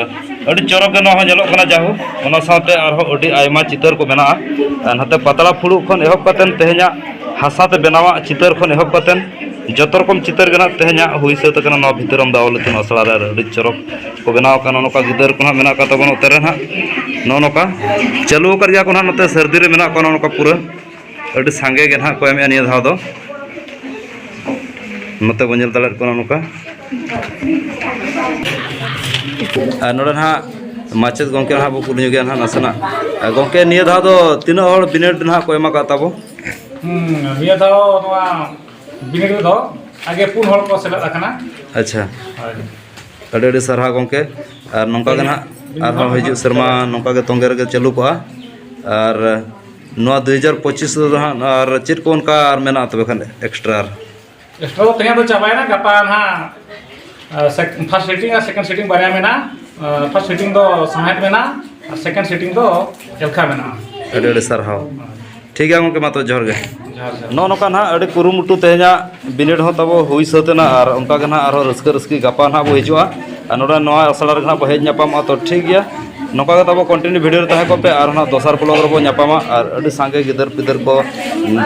ᱟᱹᱰᱤ ᱪᱚᱨᱚᱠ ᱜᱮ ᱱᱚᱣᱟ ᱦᱚᱸ ᱧᱮᱞᱚᱜ ᱠᱟᱱᱟ᱾ ᱡᱟᱭᱦᱳᱠ, ᱚᱱᱟ ᱥᱟᱶᱛᱮ ᱟᱨᱦᱚᱸ ᱟᱹᱰᱤ ᱟᱭᱢᱟ ᱪᱤᱛᱟᱹᱨ ᱠᱚ ᱢᱮᱱᱟᱜᱼᱟ᱾ ᱟᱨ ᱱᱚᱛᱮ ᱯᱟᱛᱲᱟ ᱯᱷᱩᱲᱩᱜ ᱠᱷᱚᱱ ᱮᱦᱚᱵ ᱠᱟᱛᱮᱫ ᱛᱮᱦᱮᱧᱟᱜ ᱦᱟᱥᱟ ᱛᱮ ᱵᱮᱱᱟᱣᱟᱜ ᱪᱤᱛᱟᱹᱨ ᱠᱷᱚᱱ ᱮᱦᱚᱵ ᱠᱟᱛᱮᱫ ᱡᱚᱛᱚ ᱨᱚᱠᱚᱢ ᱪᱤᱛᱟᱹᱨ ᱜᱮ ᱱᱟᱦᱟᱜ ᱛᱮᱦᱮᱧᱟᱜ ᱦᱩᱭ ᱥᱟᱹᱛ ᱟᱠᱟᱱᱟ ᱱᱚᱣᱟ ᱵᱷᱤᱛᱟᱹᱨᱟᱢ ᱫᱟᱣ ᱤᱛᱩᱱ ᱟᱥᱲᱟ ᱨᱮ᱾ ᱟᱨ ᱟᱹᱰᱤ ᱪᱚᱨᱚᱠ ᱠᱚ ᱵᱮᱱᱟᱣ ᱟᱠᱟᱫ ᱱᱚᱜᱼᱚ ᱱᱚᱝᱠᱟ ᱜᱤᱫᱟᱹᱨ ᱠᱚ ᱱᱟᱦᱟᱜ ᱢᱮᱱᱟᱜ ᱟᱠᱟᱫ ᱛᱟᱵᱚᱱᱟ ᱱᱚᱛᱮ ᱨᱮ ᱱᱟᱦᱟᱜ᱾ ᱱᱚᱜᱼᱚ ᱱᱚᱝᱠᱟ ᱪᱟᱹᱞᱩ ᱟᱠᱟᱫ ᱜᱮᱭᱟ ᱠᱚ ᱱᱟᱦᱟᱜ, ᱱᱚᱛᱮ ᱥᱟᱹᱨᱫᱤ ᱨᱮ ᱢᱮᱱᱟᱜ ᱠᱚᱣᱟ ᱱᱚᱜᱼᱚ ᱱᱚᱝᱠᱟ ᱯᱩᱨᱟᱹ᱾ ᱟᱹᱰᱤ ᱥᱟᱸᱜᱮ ᱜᱮ ᱱᱟᱦᱟᱜ ᱠᱚ ᱮᱢᱮᱫᱼᱟ ᱱᱤᱭᱟᱹ ᱫᱷᱟᱣ ᱫᱚ᱾ ᱱᱚᱛᱮ ᱵᱚᱱ ᱧᱮᱞ ᱫᱟᱲᱮᱭᱟᱜ ᱠᱟᱱᱟ ᱱᱚᱝᱠᱟ᱾ ᱟᱨ ᱱᱚᱰᱮ ᱱᱟᱦᱟᱜ ᱢᱟᱪᱮᱫ ᱜᱚᱢᱠᱮ ᱱᱟᱦᱟᱜ ᱵᱚ ᱠᱩᱞᱤ ᱧᱚᱜᱮᱭᱟ ᱱᱟᱦᱟᱜ ᱱᱟᱥᱮᱱᱟᱜ᱾ ᱟᱨ ᱜᱚᱢᱠᱮ, ᱱᱤᱭᱟᱹ ᱫᱷᱟᱣ ᱫᱚ ᱛᱤᱱᱟᱹᱜ ᱦᱚᱲ ᱵᱤᱱᱤᱰ ᱱᱟᱦᱟᱜ ᱠᱚ ᱮᱢ ᱟᱠᱟᱫ ᱛᱟᱵᱚ? ᱦᱩᱸ, ᱱᱤᱭᱟᱹ ᱫᱷᱟᱣ ᱱᱚᱣᱟ ᱵᱤᱱᱤᱰ ᱨᱮᱫᱚ ᱟᱜᱮ ᱯᱩᱱ ᱦᱚᱲ ᱠᱚ ᱥᱮᱞᱮᱫ ᱟᱠᱟᱱᱟ᱾ ᱟᱪᱪᱷᱟ᱾ ᱦᱳᱭ᱾ ᱟᱹᱰᱤ ᱟᱹᱰᱤ ᱥᱟᱨᱦᱟᱣ ᱜᱚᱢᱠᱮ᱾ ᱟᱨ ᱱᱚᱝᱠᱟ ᱜᱮ ᱱᱟᱦᱟᱜ ᱟᱨᱦᱚᱸ ᱦᱤᱡᱩᱜ ᱥᱮᱨᱢᱟ ᱱᱚᱝᱠᱟ ᱜᱮ ᱛᱚᱸᱜᱮ ᱨᱮᱜᱮ ᱪᱟᱹᱞᱩ ᱠᱚᱜᱼᱟ᱾ ᱟᱨ ᱱᱚᱣᱟ ᱫᱩ ᱦᱟᱡᱟᱨ ᱯᱚᱸᱪᱤᱥ ᱨᱮᱫᱚ ᱦᱟᱸᱜ ᱟᱨ ᱪᱮᱫ ᱠᱚ ᱚᱱᱠᱟ ᱟᱨ ᱢᱮᱱᱟᱜᱼᱟ ᱛᱚᱵᱮ ᱠᱷᱟᱱ ᱮᱠᱥᱴᱨᱟ? ᱮᱠᱥᱴᱨᱟ ᱫᱚ ᱛᱮᱦᱮᱧ ᱫᱚ ᱪᱟᱵᱟᱭᱮᱱᱟ, ᱜᱟᱯᱟ ᱱᱟᱦᱟᱜ, ᱟ, ᱥᱮᱠ-, ᱯᱷᱟᱥᱴ ᱥᱤᱴᱤᱝ ᱟᱨ ᱥᱮᱠᱮᱱᱰ ᱥᱤᱴᱤᱝ ᱵᱟᱨᱭᱟ ᱢᱮᱱᱟᱜᱼᱟ᱾ ᱟ, ᱯᱷᱟᱥᱴ ᱥᱤᱴᱤᱝ ᱫᱚ ᱥᱟᱶᱦᱮᱫ ᱢᱮᱱᱟᱜᱼᱟ ᱟᱨ ᱥᱮᱠᱮᱱᱰ ᱥᱤᱴᱤᱝ ᱫᱚ ᱮᱞᱠᱷᱟ ᱢᱮᱱᱟᱜᱼᱟ᱾ ᱟᱹᱰᱤ ᱟᱹᱰᱤ ᱥᱟᱨᱦᱟᱣ᱾ ᱴᱷᱤᱠ ᱜᱮᱭᱟ ᱜᱚᱢᱠᱮ, ᱢᱟ ᱛᱚᱵᱮ ᱡᱚᱦᱟᱨ ᱜᱮ᱾ ᱡᱚᱦᱟᱨ, ᱡᱚᱦᱟᱨ᱾ ᱱᱚᱜᱼᱚ ᱱᱚᱝᱠᱟ ᱱᱟᱦᱟᱜ ᱟᱹᱰᱤ ᱠᱩᱨᱩᱢᱩᱴᱩ ᱛᱮᱦᱮᱧᱟᱜ ᱵᱤᱱᱤᱰ ᱦᱚᱸ ᱛᱟᱵᱚ ᱦᱩᱭ ᱥᱟᱹᱛ ᱮᱱᱟ, ᱟᱨ ᱚᱱᱠᱟ ᱜᱮ ᱱᱟᱦᱟᱜ ᱟᱨᱦᱚᱸ ᱨᱟᱹᱥᱠᱟᱹ ᱨᱟᱹᱥᱠᱤ ᱜᱟᱯᱟ ᱱᱟᱦᱟᱜ ᱵᱚ ᱦᱤᱡᱩᱜᱼᱟ᱾ ᱟᱨ ᱱᱚᱰᱮ ᱱᱚᱣᱟ ᱟᱥᱲᱟ ᱨᱮ ᱱᱟᱦᱟᱜ ᱵᱚ ᱦᱮᱡ ᱧᱟᱯᱟᱢᱚᱜᱼᱟ᱾ ᱛᱚ ᱴᱷᱤᱠ ᱜᱮᱭᱟ, ᱱᱚᱝᱠᱟ ᱜᱮ ᱛᱟᱵᱚ ᱠᱚᱱᱴᱤᱱᱤᱭᱩ ᱵᱷᱤᱰᱤᱭᱳ ᱨᱮ ᱛᱟᱦᱮᱸ ᱠᱚᱜ ᱯᱮ, ᱟᱨ ᱱᱟᱦᱟᱜ ᱫᱚᱥᱟᱨ ᱵᱞᱚᱜ ᱨᱮᱵᱚ ᱧᱟᱯᱟᱢᱟ᱾ ᱟᱨ ᱟᱹᱰᱤ ᱥᱟᱸᱜᱮ ᱜᱤᱫᱟᱹᱨ ᱯᱤᱫᱟᱹᱨ ᱠᱚ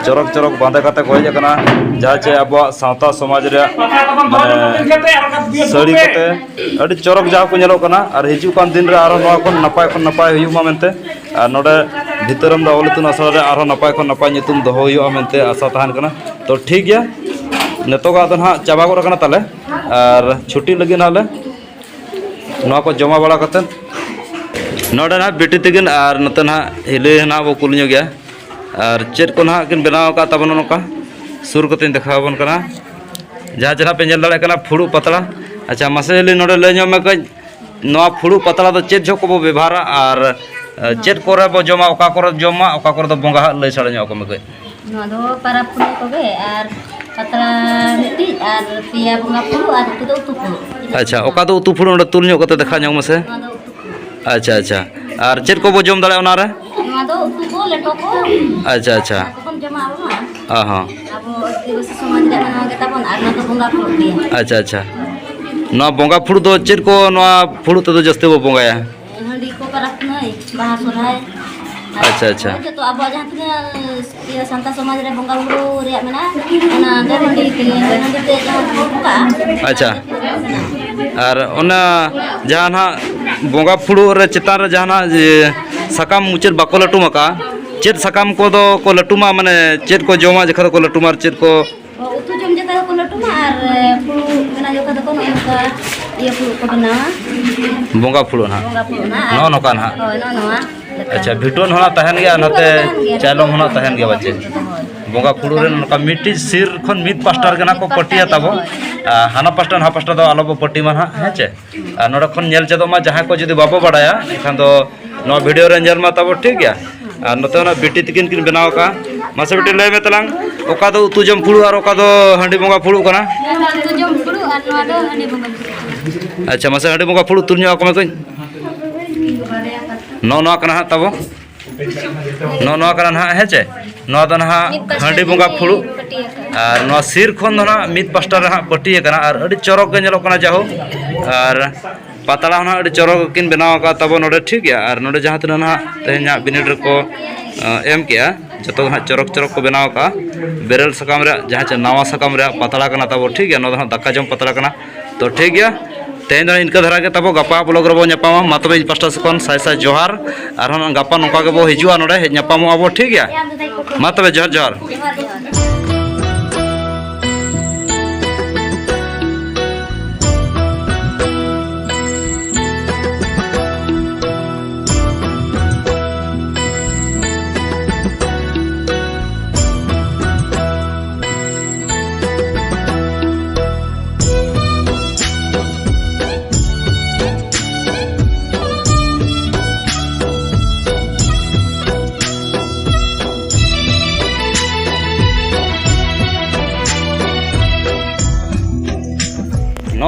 ᱪᱚᱨᱚᱠ ᱪᱚᱨᱚᱠ ᱵᱟᱸᱫᱮ ᱠᱟᱛᱮ ᱠᱚ ᱦᱮᱡ ᱟᱠᱟᱱᱟ, ᱡᱟᱦᱟᱸ ᱪᱮ ᱟᱵᱚᱣᱟᱜ ᱥᱟᱶᱛᱟ ᱥᱚᱢᱟᱡᱽ ᱨᱮᱭᱟᱜ ᱢᱟᱱᱮ ᱥᱟᱹᱲᱤ ᱠᱚᱛᱮ ᱟᱹᱰᱤ ᱪᱚᱨᱚᱠ ᱡᱟᱦᱟᱸ ᱠᱚ ᱧᱮᱞᱚᱜ ᱠᱟᱱᱟ᱾ ᱟᱨ ᱦᱤᱡᱩᱜ ᱠᱟᱱ ᱫᱤᱱ ᱨᱮ ᱟᱨᱦᱚᱸ ᱱᱚᱣᱟ ᱠᱷᱚᱱ ᱱᱟᱯᱟᱭ ᱠᱷᱚᱱ ᱱᱟᱯᱟᱭ ᱦᱩᱭᱩᱜ ᱢᱟ ᱢᱮᱱᱛᱮ, ᱟᱨ ᱱᱚᱰᱮ ᱵᱷᱤᱛᱟᱹᱨᱟᱢ ᱫᱟ ᱚᱞ ᱤᱛᱩᱱ ᱟᱥᱲᱟ ᱨᱮ ᱟᱨᱦᱚᱸ ᱱᱟᱯᱟᱭ ᱠᱷᱚᱱ ᱱᱟᱯᱟᱭ ᱧᱩᱛᱩᱢ ᱫᱚᱦᱚ ᱦᱩᱭᱩᱜᱼᱟ ᱢᱮᱱᱛᱮ ᱟᱥᱟ ᱛᱟᱦᱮᱱ ᱠᱟᱱᱟ᱾ ᱛᱚ ᱴᱷᱤᱠ ᱜᱮᱭᱟ, ᱱᱤᱛᱚᱜᱟᱜ ᱫᱚ ᱱᱟᱦᱟᱜ ᱪᱟᱵᱟ ᱜᱚᱫ ᱟᱠᱟᱱᱟ ᱛᱟᱞᱮ, ᱟᱨ ᱪᱷᱩᱴᱤ ᱞᱟᱹᱜᱤᱫ ᱱᱟᱦᱟᱜ ᱞᱮ ᱱᱚᱣᱟ ᱠᱚ ᱡᱚᱢᱟ ᱵᱟᱲᱟ ᱠᱟᱛᱮᱫ ᱱᱚᱰᱮ ᱱᱟᱦᱟᱜ ᱵᱤᱴᱤ ᱛᱟᱹᱠᱤᱱ ᱟᱨ ᱱᱚᱛᱮ ᱱᱟᱦᱟᱜ ᱦᱤᱞᱤ ᱱᱟᱦᱟᱜ ᱵᱚ ᱠᱩᱞ ᱧᱚᱜ ᱜᱮᱭᱟ᱾ ᱟᱨ ᱪᱮᱫ ᱠᱚ ᱱᱟᱦᱟᱜ ᱠᱤᱱ ᱵᱮᱱᱟᱣ ᱟᱠᱟᱫ ᱛᱟᱵᱚᱱᱟ ᱱᱚᱝᱠᱟ ᱥᱩᱨ ᱠᱟᱛᱮᱧ ᱫᱮᱠᱷᱟᱣ ᱟᱵᱚᱱ ᱠᱟᱱᱟ᱾ ᱡᱟᱦᱟᱸ ᱪᱮ ᱱᱟᱦᱟᱜ ᱯᱮ ᱧᱮᱞ ᱫᱟᱲᱮᱭᱟᱜ ᱠᱟᱱᱟ ᱯᱷᱩᱲᱩᱜ ᱯᱟᱛᱲᱟ᱾ ᱟᱪᱪᱷᱟ, ᱢᱟᱥᱮ ᱦᱤᱞᱤ ᱱᱚᱰᱮ ᱞᱟᱹᱭ ᱧᱚᱜ ᱢᱮ ᱠᱟᱹᱡ, ᱱᱚᱣᱟ ᱯᱷᱩᱲᱩᱜ ᱯᱟᱛᱲᱟ ᱫᱚ ᱪᱮᱫ ᱡᱚᱦᱚᱜ ᱠᱚᱵᱚ ᱵᱮᱵᱷᱟᱨᱟ ᱟᱨ, ᱮ, ᱪᱮᱫ ᱠᱚᱨᱮ ᱵᱚ ᱡᱚᱢᱟ, ᱚᱠᱟ ᱠᱚᱨᱮ ᱡᱚᱢᱟ, ᱚᱠᱟ ᱠᱚᱨᱮ ᱫᱚ ᱵᱚᱸᱜᱟ ᱦᱟᱜ ᱞᱟᱹᱭ ᱥᱟᱰᱮ ᱧᱚᱜ ᱟᱠᱚ ᱢᱮ ᱠᱟᱹᱡ᱾ ᱱᱚᱣᱟ ᱫᱚ ᱯᱟᱨᱟᱵᱽ ᱯᱩᱱᱟᱹᱭ ᱠᱚᱜᱮ ᱟᱨ ᱯᱟᱛᱲᱟ ᱢᱤᱫᱴᱤᱡ ᱟᱨ ᱯᱮᱭᱟ ᱵᱚᱸᱜᱟ ᱯᱷᱩᱲᱩᱜ ᱟᱨ ᱩᱛᱩ ᱫᱚ ᱩᱛᱩ ᱯᱷᱩᱲᱩᱜ᱾ ᱟᱪᱪᱷᱟ, ᱚᱠᱟ ᱫᱚ ᱩᱛᱩ ᱯᱷᱩᱲᱩᱜ? ᱚᱸᱰᱮ ᱛᱩᱞ ᱧᱚᱜ ᱠᱟᱛᱮ ᱫᱮᱠᱷᱟ ᱧᱚᱜ ᱢᱮᱥᱮ᱾ ᱱᱚᱣᱟ ᱫᱚ ᱩᱛᱩ ᱯᱷᱩᱲᱩᱜ᱾ ᱟᱪᱪᱷᱟ, ᱟᱪᱪᱷᱟ᱾ ᱟᱨ ᱪᱮᱫ ᱠᱚᱵᱚ ᱡᱚᱢ ᱫᱟᱲᱮᱭᱟᱜᱼᱟ ᱚᱱᱟᱨᱮ? ᱱᱚᱣᱟ ᱫᱚ ᱩᱛᱩ ᱠᱚ, ᱞᱮᱴᱚ ᱠᱚ᱾ ᱟᱪᱪᱷᱟ, ᱟᱪᱪᱷᱟ᱾ ᱚᱱᱟ ᱠᱚᱵᱚᱱ ᱡᱚᱢᱟ ᱟᱵᱚ ᱢᱟ᱾ ᱚ ᱦᱚᱸ᱾ ᱟᱵᱚ ᱟᱹᱫᱤᱵᱟᱹᱥᱤ ᱥᱚᱢᱟᱡᱽ ᱨᱮᱭᱟᱜ ᱢᱟ ᱱᱚᱣᱟ ᱜᱮ ᱛᱟᱵᱚᱱ, ᱟᱨ ᱱᱚᱣᱟ ᱫᱚ ᱵᱚᱸᱜᱟ ᱯᱷᱩᱲᱩᱜ ᱜᱮᱭᱟ᱾ ᱟᱪᱪᱷᱟ, ᱟᱪᱪᱷᱟ᱾ ᱱᱚᱣᱟ ᱵᱚᱸᱜᱟ ᱯᱷᱩᱲᱩᱜ ᱫᱚ ᱪᱮᱫ ᱠᱚ ᱱᱚᱣᱟ ᱯᱷᱩᱲᱩᱜ ᱛᱮᱫᱚ ᱡᱟᱹᱥᱛᱤ ᱵᱚ ᱵᱚᱸᱜᱟᱭᱟ? ᱦᱟᱺᱰᱤ ᱠᱚ, ᱯᱟᱨᱟᱵᱽ ᱯᱩᱱᱟᱹᱭ, ᱵᱟᱦᱟ, ᱥᱚᱨᱦᱟᱭ᱾ ᱟᱪᱪᱷᱟ, ᱟᱪᱪᱷᱟ᱾ ᱡᱚᱛᱚ ᱟᱵᱚᱣᱟᱜ ᱡᱟᱦᱟᱸ ᱛᱤᱱᱟᱹᱜ ᱤᱭᱟᱹ ᱥᱟᱱᱛᱟᱲ ᱥᱚᱢᱟᱡᱽ ᱨᱮ ᱵᱚᱸᱜᱟ ᱵᱩᱨᱩ ᱨᱮᱭᱟᱜ ᱢᱮᱱᱟᱜᱼᱟ, ᱚᱱᱟ ᱫᱚ ᱦᱟᱺᱰᱤ ᱛᱮ, ᱦᱟᱺᱰᱤ ᱛᱮ ᱡᱟᱦᱟᱸ ᱠᱚ ᱵᱚᱸᱜᱟᱜᱼᱟ᱾ ᱟᱪᱪᱷᱟ᱾ ᱟᱨ ᱚᱱᱟ ᱡᱟᱦᱟᱸ ᱱᱟᱦᱟᱜ ᱵᱚᱸᱜᱟ ᱯᱷᱩᱲᱩᱜ ᱨᱮ ᱪᱮᱛᱟᱱ ᱨᱮ ᱡᱟᱦᱟᱱᱟᱜ ᱡᱮ ᱥᱟᱠᱟᱢ ᱢᱩᱪᱟᱹᱫ ᱵᱟᱠᱚ ᱞᱟᱹᱴᱩᱢ ᱟᱠᱟᱫᱼᱟ, ᱪᱮᱫ ᱥᱟᱠᱟᱢ ᱠᱚᱫᱚ ᱠᱚ ᱞᱟᱹᱴᱩᱢᱟ? ᱢᱟᱱᱮ ᱪᱮᱫ ᱠᱚ ᱡᱚᱢᱟᱜ ᱡᱚᱠᱷᱟ ᱫᱚᱠᱚ ᱞᱟᱹᱴᱩᱢᱟ ᱟᱨ ᱪᱮᱫ ᱠᱚ? ᱚ, ᱩᱛᱩ ᱡᱚᱢ ᱡᱚᱠᱷᱟ ᱫᱚᱠᱚ ᱞᱟᱹᱴᱩᱢᱟ ᱟᱨ, ᱮ, ᱯᱷᱩᱲᱩᱜ ᱵᱮᱱᱟᱣ ᱡᱚᱠᱷᱟ ᱫᱚᱠᱚ ᱱᱚᱜᱼᱚ ᱱᱚᱝᱠᱟ ᱤᱭᱟᱹ ᱯᱷᱩᱲᱩᱜ ᱠᱚ ᱵᱮᱱᱟᱣᱟ᱾ ᱵᱚᱸᱜᱟ ᱯᱷᱩᱲᱩᱜ ᱱᱟᱦᱟᱜ᱾ ᱵᱚᱸᱜᱟ ᱯᱷᱩᱲᱩᱜ ᱱᱟᱦᱟᱜ᱾ ᱱᱚᱜᱼᱚ ᱱᱚᱝᱠᱟ ᱱᱟᱦᱟᱜ᱾ ᱦᱳᱭ, ᱱᱚᱜᱼᱚ ᱱᱚᱣᱟ ᱞᱮᱠᱟ᱾ ᱟᱪᱪᱷᱟ, ᱵᱷᱤᱴᱣᱟᱹ ᱦᱚᱸ ᱱᱟᱦᱟᱜ ᱛᱟᱦᱮᱱ ᱜᱮᱭᱟ, ᱱᱚᱛᱮ ᱵᱷᱤᱴᱣᱟᱹ ᱦᱚᱸ ᱛᱟᱦᱮᱱ ᱜᱮᱭᱟ᱾ ᱪᱟᱭᱞᱚᱢ ᱦᱚᱸ ᱱᱟᱦᱟᱜ ᱛᱟᱦᱮᱱ ᱜᱮᱭᱟ ᱯᱟᱪᱮ᱾ ᱦᱳᱭ᱾ ᱵᱚᱸᱜᱟ ᱯᱷᱩᱲᱩᱜ ᱨᱮ ᱱᱚᱝᱠᱟ ᱢᱤᱫᱴᱤᱡ ᱥᱤᱨ ᱠᱷᱚᱱ ᱢᱤᱫ ᱯᱟᱥᱴᱟ ᱨᱮᱜᱮ ᱱᱟᱦᱟᱜ ᱠᱚ ᱢᱤᱫ ᱯᱟᱹᱴᱤᱭᱟ ᱯᱟᱥᱴᱟ ᱛᱟᱵᱚ᱾ ᱜᱮ, ᱦᱳᱭ᱾ ᱟᱨ ᱦᱟᱱᱟ ᱯᱟᱥᱴᱟ, ᱱᱟᱦᱟ ᱯᱟᱥᱴᱟ ᱫᱚ ᱟᱞᱚ ᱵᱚ ᱯᱟᱹᱴᱤ ᱢᱟ ᱱᱟᱦᱟᱜ, ᱦᱮᱸ ᱪᱮ? ᱟᱨ ᱱᱚᱰᱮ ᱠᱷᱚᱱ ᱧᱮᱞ ᱪᱮᱫᱚᱜ ᱢᱟ, ᱡᱟᱦᱟᱸᱭ ᱠᱚ ᱡᱩᱫᱤ ᱵᱟᱵᱚ ᱵᱟᱲᱟᱭᱟ, ᱮᱱᱠᱷᱟᱱ ᱫᱚ ᱱᱚᱣᱟ ᱵᱷᱤᱰᱤᱭᱳ ᱨᱮ ᱧᱮᱞ ᱢᱟ ᱛᱟᱵᱚ, ᱴᱷᱤᱠ ᱜᱮᱭᱟ? ᱟᱨ ᱱᱚᱛᱮ ᱚᱱᱟ ᱵᱤᱴᱤ ᱛᱤᱠᱤᱱ ᱠᱤᱱ ᱵᱮᱱᱟᱣ ᱟᱠᱟᱫᱼᱟ᱾ ᱢᱟᱥᱮ ᱵᱤᱴᱤ, ᱞᱟᱹᱭ ᱢᱮ ᱛᱟᱞᱟᱝ, ᱚᱠᱟ ᱫᱚ ᱩᱛᱩ ᱡᱚᱢ ᱯᱷᱩᱲᱩᱜ ᱟᱨ ᱚᱠᱟ ᱫᱚ ᱦᱟᱺᱰᱤ ᱵᱚᱸᱜᱟ ᱯᱷᱩᱲᱩᱜ ᱠᱟᱱᱟ? ᱱᱚᱣᱟ ᱫᱚ ᱩᱛᱩ ᱡᱚᱢ ᱯᱷᱩᱲᱩᱜ ᱟᱨ ᱱᱚᱣᱟ ᱫᱚ ᱦᱟᱺᱰᱤ ᱵᱚᱸᱜᱟ ᱯᱷᱩᱲᱩᱜ᱾ ᱟᱪᱪᱷᱟ, ᱢᱟᱥᱮ ᱦᱟᱺᱰᱤ ᱵᱚᱸᱜᱟ ᱯᱷᱩᱲᱩᱜ ᱛᱩᱞ ᱧᱚᱜ ᱟᱠᱚ ᱢᱮ ᱠᱟᱹᱡ᱾ ᱱᱚᱜᱼᱚ ᱱᱚᱣᱟ ᱠᱟᱱᱟ ᱦᱟᱸᱜ ᱛᱟᱵᱚ, ᱱᱚᱜᱼᱚ ᱱᱚᱣᱟ ᱠᱟᱱᱟ ᱦᱟᱸᱜ, ᱦᱮᱸ ᱪᱮ? ᱱᱚᱣᱟ ᱫᱚ ᱱᱟᱦᱟᱜ ᱢᱤᱫ ᱯᱟᱥᱴᱟ ᱦᱟᱺᱰᱤ ᱵᱚᱸᱜᱟ ᱜᱮ ᱯᱷᱩᱲᱩᱜ᱾ ᱯᱟᱹᱴᱤ ᱟᱠᱟᱫᱼᱟ᱾ ᱟᱨ ᱱᱚᱣᱟ ᱥᱤᱨ ᱠᱷᱚᱱ ᱫᱚ ᱱᱟᱦᱟᱜ ᱢᱤᱫ ᱯᱟᱥᱴᱟ ᱨᱮ ᱦᱟᱸᱜ ᱯᱟᱹᱴᱤ ᱟᱠᱟᱱᱟ ᱟᱨ ᱟᱹᱰᱤ ᱪᱚᱨᱚᱠ ᱜᱮ ᱧᱮᱞᱚᱜ ᱠᱟᱱᱟ ᱡᱟᱭᱦᱳᱠ᱾ ᱟᱨ ᱯᱟᱛᱲᱟ ᱦᱚᱸ ᱱᱟᱦᱟᱜ ᱟᱹᱰᱤ ᱪᱚᱨᱚᱠ ᱠᱤᱱ ᱵᱮᱱᱟᱣ ᱟᱠᱟᱫ ᱛᱟᱵᱚ ᱱᱚᱰᱮ, ᱴᱷᱤᱠ ᱜᱮᱭᱟ᱾ ᱟᱨ ᱱᱚᱰᱮ ᱡᱟᱦᱟᱸ ᱛᱤᱱᱟᱹᱜ ᱱᱟᱦᱟᱜ ᱛᱮᱦᱮᱧᱟᱜ ᱵᱤᱱᱤᱰ ᱨᱮᱠᱚ, ᱟᱸ, ᱮᱢ ᱠᱮᱜᱼᱟ, ᱡᱚᱛᱚ ᱜᱮ ᱱᱟᱦᱟᱜ ᱪᱚᱨᱚᱠ ᱪᱚᱨᱚᱠ ᱠᱚ ᱵᱮᱱᱟᱣ ᱟᱠᱟᱫᱼᱟ᱾ ᱵᱮᱨᱮᱞ ᱥᱟᱠᱟᱢ ᱨᱮᱭᱟᱜ, ᱡᱟᱦᱟᱸ ᱪᱮ ᱱᱟᱣᱟ ᱥᱟᱠᱟᱢ ᱨᱮᱭᱟᱜ ᱯᱟᱛᱲᱟ ᱠᱟᱱᱟ ᱛᱟᱵᱚ, ᱴᱷᱤᱠ ᱜᱮᱭᱟ᱾ ᱱᱚᱣᱟ ᱫᱚ ᱱᱟᱦᱟᱜ ᱫᱟᱠᱟ ᱡᱚᱢ ᱯᱟᱛᱲᱟ ᱠᱟᱱᱟ᱾ ᱛᱚ ᱴᱷᱤᱠ ᱜᱮᱭᱟ, ᱛᱮᱦᱮᱧ ᱫᱚ ᱤᱱᱠᱟᱹ ᱫᱷᱟᱨᱟ ᱜᱮ ᱛᱟᱵᱚ, ᱜᱟᱯᱟ ᱵᱞᱚᱜ ᱨᱮᱵᱚ ᱧᱟᱯᱟᱢᱟ᱾ ᱢᱟ ᱛᱚᱵᱮ ᱤᱧ ᱯᱟᱥᱴᱟ ᱥᱮᱫ ᱠᱷᱚᱱ ᱥᱟᱭ ᱥᱟᱭ ᱡᱚᱦᱟᱨ᱾ ᱟᱨᱦᱚᱸ ᱜᱟᱯᱟ ᱱᱚᱝᱠᱟ ᱜᱮᱵᱚ ᱦᱤᱡᱩᱜᱼᱟ, ᱱᱚᱰᱮ ᱦᱮᱡ ᱧᱟᱯᱟᱢᱚᱜᱼᱟ ᱵᱚ, ᱴᱷᱤᱠ ᱜᱮᱭᱟ? ᱢᱟ ᱛᱚᱵᱮ ᱡᱚᱦᱟᱨ, ᱡᱚᱦᱟᱨ᱾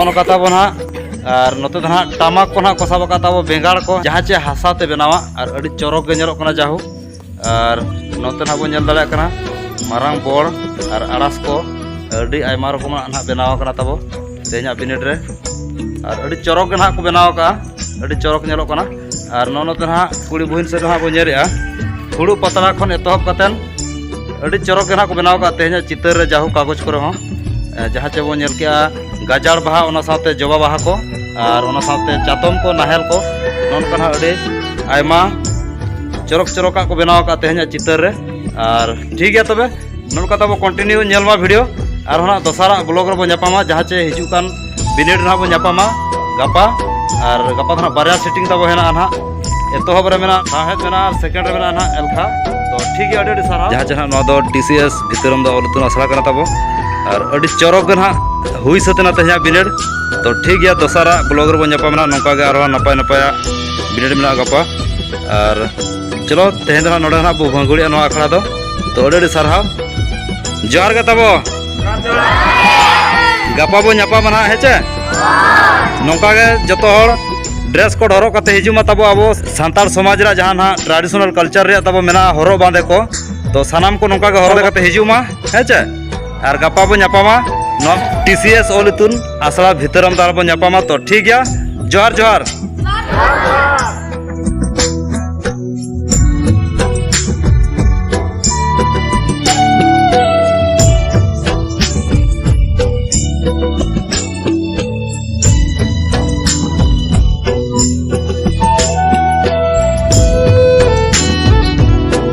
ᱱᱚᱝᱠᱟ ᱛᱟᱵᱚ ᱱᱟᱦᱟᱜ, ᱟᱨ ᱱᱚᱛᱮ ᱫᱚ ᱱᱟᱦᱟᱜ ᱴᱟᱢᱟᱠ ᱠᱚ ᱱᱟᱦᱟᱜ ᱠᱚ ᱥᱟᱵ ᱟᱠᱟᱫ ᱛᱟᱵᱚ ᱵᱮᱸᱜᱟᱲ ᱠᱚ, ᱡᱟᱦᱟᱸ ᱪᱮ ᱦᱟᱥᱟ ᱛᱮ ᱵᱮᱱᱟᱣᱟ, ᱟᱨ ᱟᱹᱰᱤ ᱪᱚᱨᱚᱠ ᱜᱮ ᱧᱮᱞᱚᱜ ᱠᱟᱱᱟ ᱡᱟᱦᱩ᱾ ᱟᱨ ᱱᱚᱛᱮ ᱱᱟᱦᱟᱜ ᱵᱚᱱ ᱧᱮᱞ ᱫᱟᱲᱮᱭᱟᱜ ᱠᱟᱱᱟ ᱢᱟᱨᱟᱝ ᱵᱚᱲ ᱟᱨ ᱟᱲᱟᱥ ᱠᱚ, ᱟᱹᱰᱤ ᱟᱭᱢᱟ ᱨᱚᱠᱚᱢᱟᱜ ᱱᱟᱦᱟᱜ ᱵᱮᱱᱟᱣ ᱟᱠᱟᱱᱟ ᱛᱟᱵᱚ ᱛᱮᱦᱮᱧᱟᱜ ᱵᱤᱱᱤᱰ ᱨᱮ᱾ ᱟᱨ ᱟᱹᱰᱤ ᱪᱚᱨᱚᱠ ᱜᱮ ᱱᱟᱦᱟᱜ ᱠᱚ ᱵᱮᱱᱟᱣ ᱟᱠᱟᱫᱼᱟ, ᱟᱹᱰᱤ ᱪᱚᱨᱚᱠ ᱧᱮᱞᱚᱜ ᱠᱟᱱᱟ᱾ ᱟᱨ ᱱᱚᱜᱼᱚ ᱱᱚᱛᱮ ᱱᱟᱦᱟᱜ ᱠᱩᱲᱤ ᱵᱩᱦᱤᱱ ᱥᱮᱫ ᱱᱟᱦᱟᱜ ᱵᱚᱱ ᱧᱮᱞᱮᱫᱼᱟ, ᱯᱷᱩᱲᱩᱜ ᱯᱟᱛᱲᱟ ᱠᱷᱚᱱ ᱮᱛᱚᱦᱚᱵ ᱠᱟᱛᱮᱫ ᱟᱹᱰᱤ ᱪᱚᱨᱚᱠ ᱜᱮ ᱱᱟᱦᱟᱜ ᱠᱚ ᱵᱮᱱᱟᱣ ᱟᱠᱟᱫᱼᱟ ᱛᱮᱦᱮᱧᱟᱜ ᱪᱤᱛᱟᱹᱨ ᱨᱮ, ᱡᱟᱦᱩ ᱠᱟᱜᱚᱡᱽ ᱠᱚᱨᱮ ᱦᱚᱸ᱾ ᱮ, ᱡᱟᱦᱟᱸ ᱪᱮ ᱵᱚᱱ ᱧᱮᱞ ᱠᱮᱜᱼᱟ ᱜᱟᱡᱟᱲ ᱵᱟᱦᱟ, ᱚᱱᱟ ᱥᱟᱶᱛᱮ ᱡᱚᱵᱟ ᱵᱟᱦᱟ ᱠᱚ, ᱟᱨ ᱚᱱᱟ ᱥᱟᱶᱛᱮ ᱪᱟᱛᱚᱢ ᱠᱚ, ᱱᱟᱦᱮᱞ ᱠᱚ, ᱱᱚᱜᱼᱚ ᱱᱚᱝᱠᱟ ᱱᱟᱦᱟᱜ ᱟᱹᱰᱤ ᱟᱭᱢᱟ ᱪᱚᱨᱚᱠ ᱪᱚᱨᱚᱠᱟᱜ ᱠᱚ ᱵᱮᱱᱟᱣ ᱟᱠᱟᱫᱼᱟ ᱛᱮᱦᱮᱧᱟᱜ ᱪᱤᱛᱟᱹᱨ ᱨᱮ᱾ ᱟᱨ ᱴᱷᱤᱠ ᱜᱮᱭᱟ ᱛᱚᱵᱮ, ᱱᱚᱝᱠᱟ ᱛᱟᱵᱚ continue ᱧᱮᱞ ᱢᱟ video, ᱟᱨᱦᱚᱸ ᱱᱟᱜ ᱫᱚᱥᱟᱨᱟᱜ vlog ᱨᱮᱵᱚ ᱧᱟᱯᱟᱢᱟ, ᱡᱟᱦᱟᱸ ᱪᱮ ᱦᱤᱡᱩᱜ ᱠᱟᱱ ᱵᱤᱱᱤᱰ ᱨᱮ ᱱᱟᱜ ᱵᱚ ᱧᱟᱯᱟᱢᱟ ᱜᱟᱯᱟ᱾ ᱟᱨ ᱜᱟᱯᱟ ᱫᱚ ᱱᱟᱜ ᱵᱟᱨᱭᱟ sitting ᱛᱟᱵᱚ ᱦᱮᱱᱟᱜᱼᱟ ᱱᱟᱜ, ᱮᱛᱚᱦᱚᱵ ᱨᱮ ᱢᱮᱱᱟᱜᱼᱟ ᱥᱟᱶᱦᱮᱫ ᱢᱮᱱᱟᱜᱼᱟ ᱟᱨ second ᱨᱮ ᱢᱮᱱᱟᱜᱼᱟ ᱱᱟᱜ ᱮᱞᱠᱷᱟ᱾ ᱛᱚ ᱴᱷᱤᱠ ᱜᱮᱭᱟ, ᱟᱹᱰᱤ ᱟᱹᱰᱤ ᱥᱟᱨᱦᱟᱣ᱾ ᱡᱟᱦᱟᱸ ᱪᱮ ᱱᱟᱜ ᱱᱚᱣᱟ ᱫᱚ ᱴᱤ ᱥᱤ ᱮᱥ ᱵᱷᱤᱛᱟᱹᱨᱟᱢᱫᱟ ᱚᱞ ᱤᱛᱩᱱ ᱟᱥᱲᱟ ᱠᱟᱱᱟ ᱛᱟᱵᱚ, ᱟᱨ ᱟᱹᱰᱤ ᱪᱚᱨᱚᱠ ᱜᱮ ᱱᱟᱜ ᱦᱩᱭ ᱥᱟᱹᱛ ᱮᱱᱟ ᱛᱮᱦᱮᱧᱟᱜ ᱵᱤᱱᱤᱰ᱾ ᱛᱚ ᱴᱷᱤᱠ ᱜᱮᱭᱟ, ᱫᱚᱥᱟᱨᱟᱜ vlog ᱨᱮᱵᱚ ᱧᱟᱯᱟᱢᱟ ᱱᱟᱜ, ᱱᱚᱝᱠᱟ ᱜᱮ ᱟᱨᱦᱚᱸ ᱱᱟᱯᱟᱭ ᱱᱟᱯᱟᱭᱟᱜ ᱵᱤᱱᱤᱰ ᱢᱮᱱᱟᱜᱼᱟ ᱜᱟᱯᱟ᱾ ᱟᱨ ᱪᱚᱞᱚ, ᱛᱮᱦᱮᱧ ᱫᱚ ᱱᱟᱜ ᱱᱚᱰᱮ ᱱᱟᱜ ᱵᱚ ᱵᱷᱟᱹᱜᱩᱲᱮᱜᱼᱟ ᱱᱚᱣᱟ ᱟᱠᱷᱲᱟ ᱫᱚ᱾ ᱛᱚ ᱟᱹᱰᱤ ᱟᱹᱰᱤ ᱥᱟᱨᱦᱟᱣ᱾ ᱡᱚᱦᱟᱨ ᱜᱮ ᱛᱟᱵᱚ᱾ ᱜᱟᱯᱟ ᱵᱚ ᱧᱟᱯᱟᱢᱟ ᱱᱟᱦᱟᱜ, ᱦᱮᱸ ᱪᱮ? ᱱᱚᱝᱠᱟ ᱜᱮ ᱡᱚᱛᱚ ᱦᱚᱲ dress code ᱦᱚᱨᱚᱜ ᱠᱟᱛᱮ ᱦᱤᱡᱩᱜ ᱢᱟ ᱛᱟᱵᱚ, ᱟᱵᱚ ᱥᱟᱱᱛᱟᱲ ᱥᱚᱢᱟᱡᱽ ᱨᱮᱭᱟᱜ ᱡᱟᱦᱟᱸ ᱱᱟᱦᱟᱜ traditional culture ᱨᱮᱭᱟᱜ ᱛᱟᱵᱚ ᱢᱮᱱᱟᱜᱼᱟ ᱦᱚᱨᱚᱜ ᱵᱟᱸᱫᱮ ᱠᱚ, ᱛᱚ ᱥᱟᱱᱟᱢ ᱠᱚ ᱱᱚᱝᱠᱟ ᱜᱮ ᱦᱚᱨᱚᱜ ᱠᱟᱛᱮ ᱦᱤᱡᱩᱜ ᱢᱟ, ᱦᱮᱸ ᱪᱮ? ᱟᱨ ᱜᱟᱯᱟ ᱵᱚ ᱧᱟᱯᱟᱢᱟ ᱱᱚᱣᱟ ᱴᱤ ᱥᱤ ᱮᱥ ᱚᱞ ᱤᱛᱩᱱ ᱟᱥᱲᱟ ᱵᱷᱤᱛᱟᱹᱨᱟᱢᱫᱟ ᱨᱮᱵᱚ ᱧᱟᱯᱟᱢᱟ᱾ ᱛᱚ ᱴᱷᱤᱠ ᱜᱮᱭᱟ, ᱡᱚᱦᱟᱨ ᱡᱚᱦᱟᱨ᱾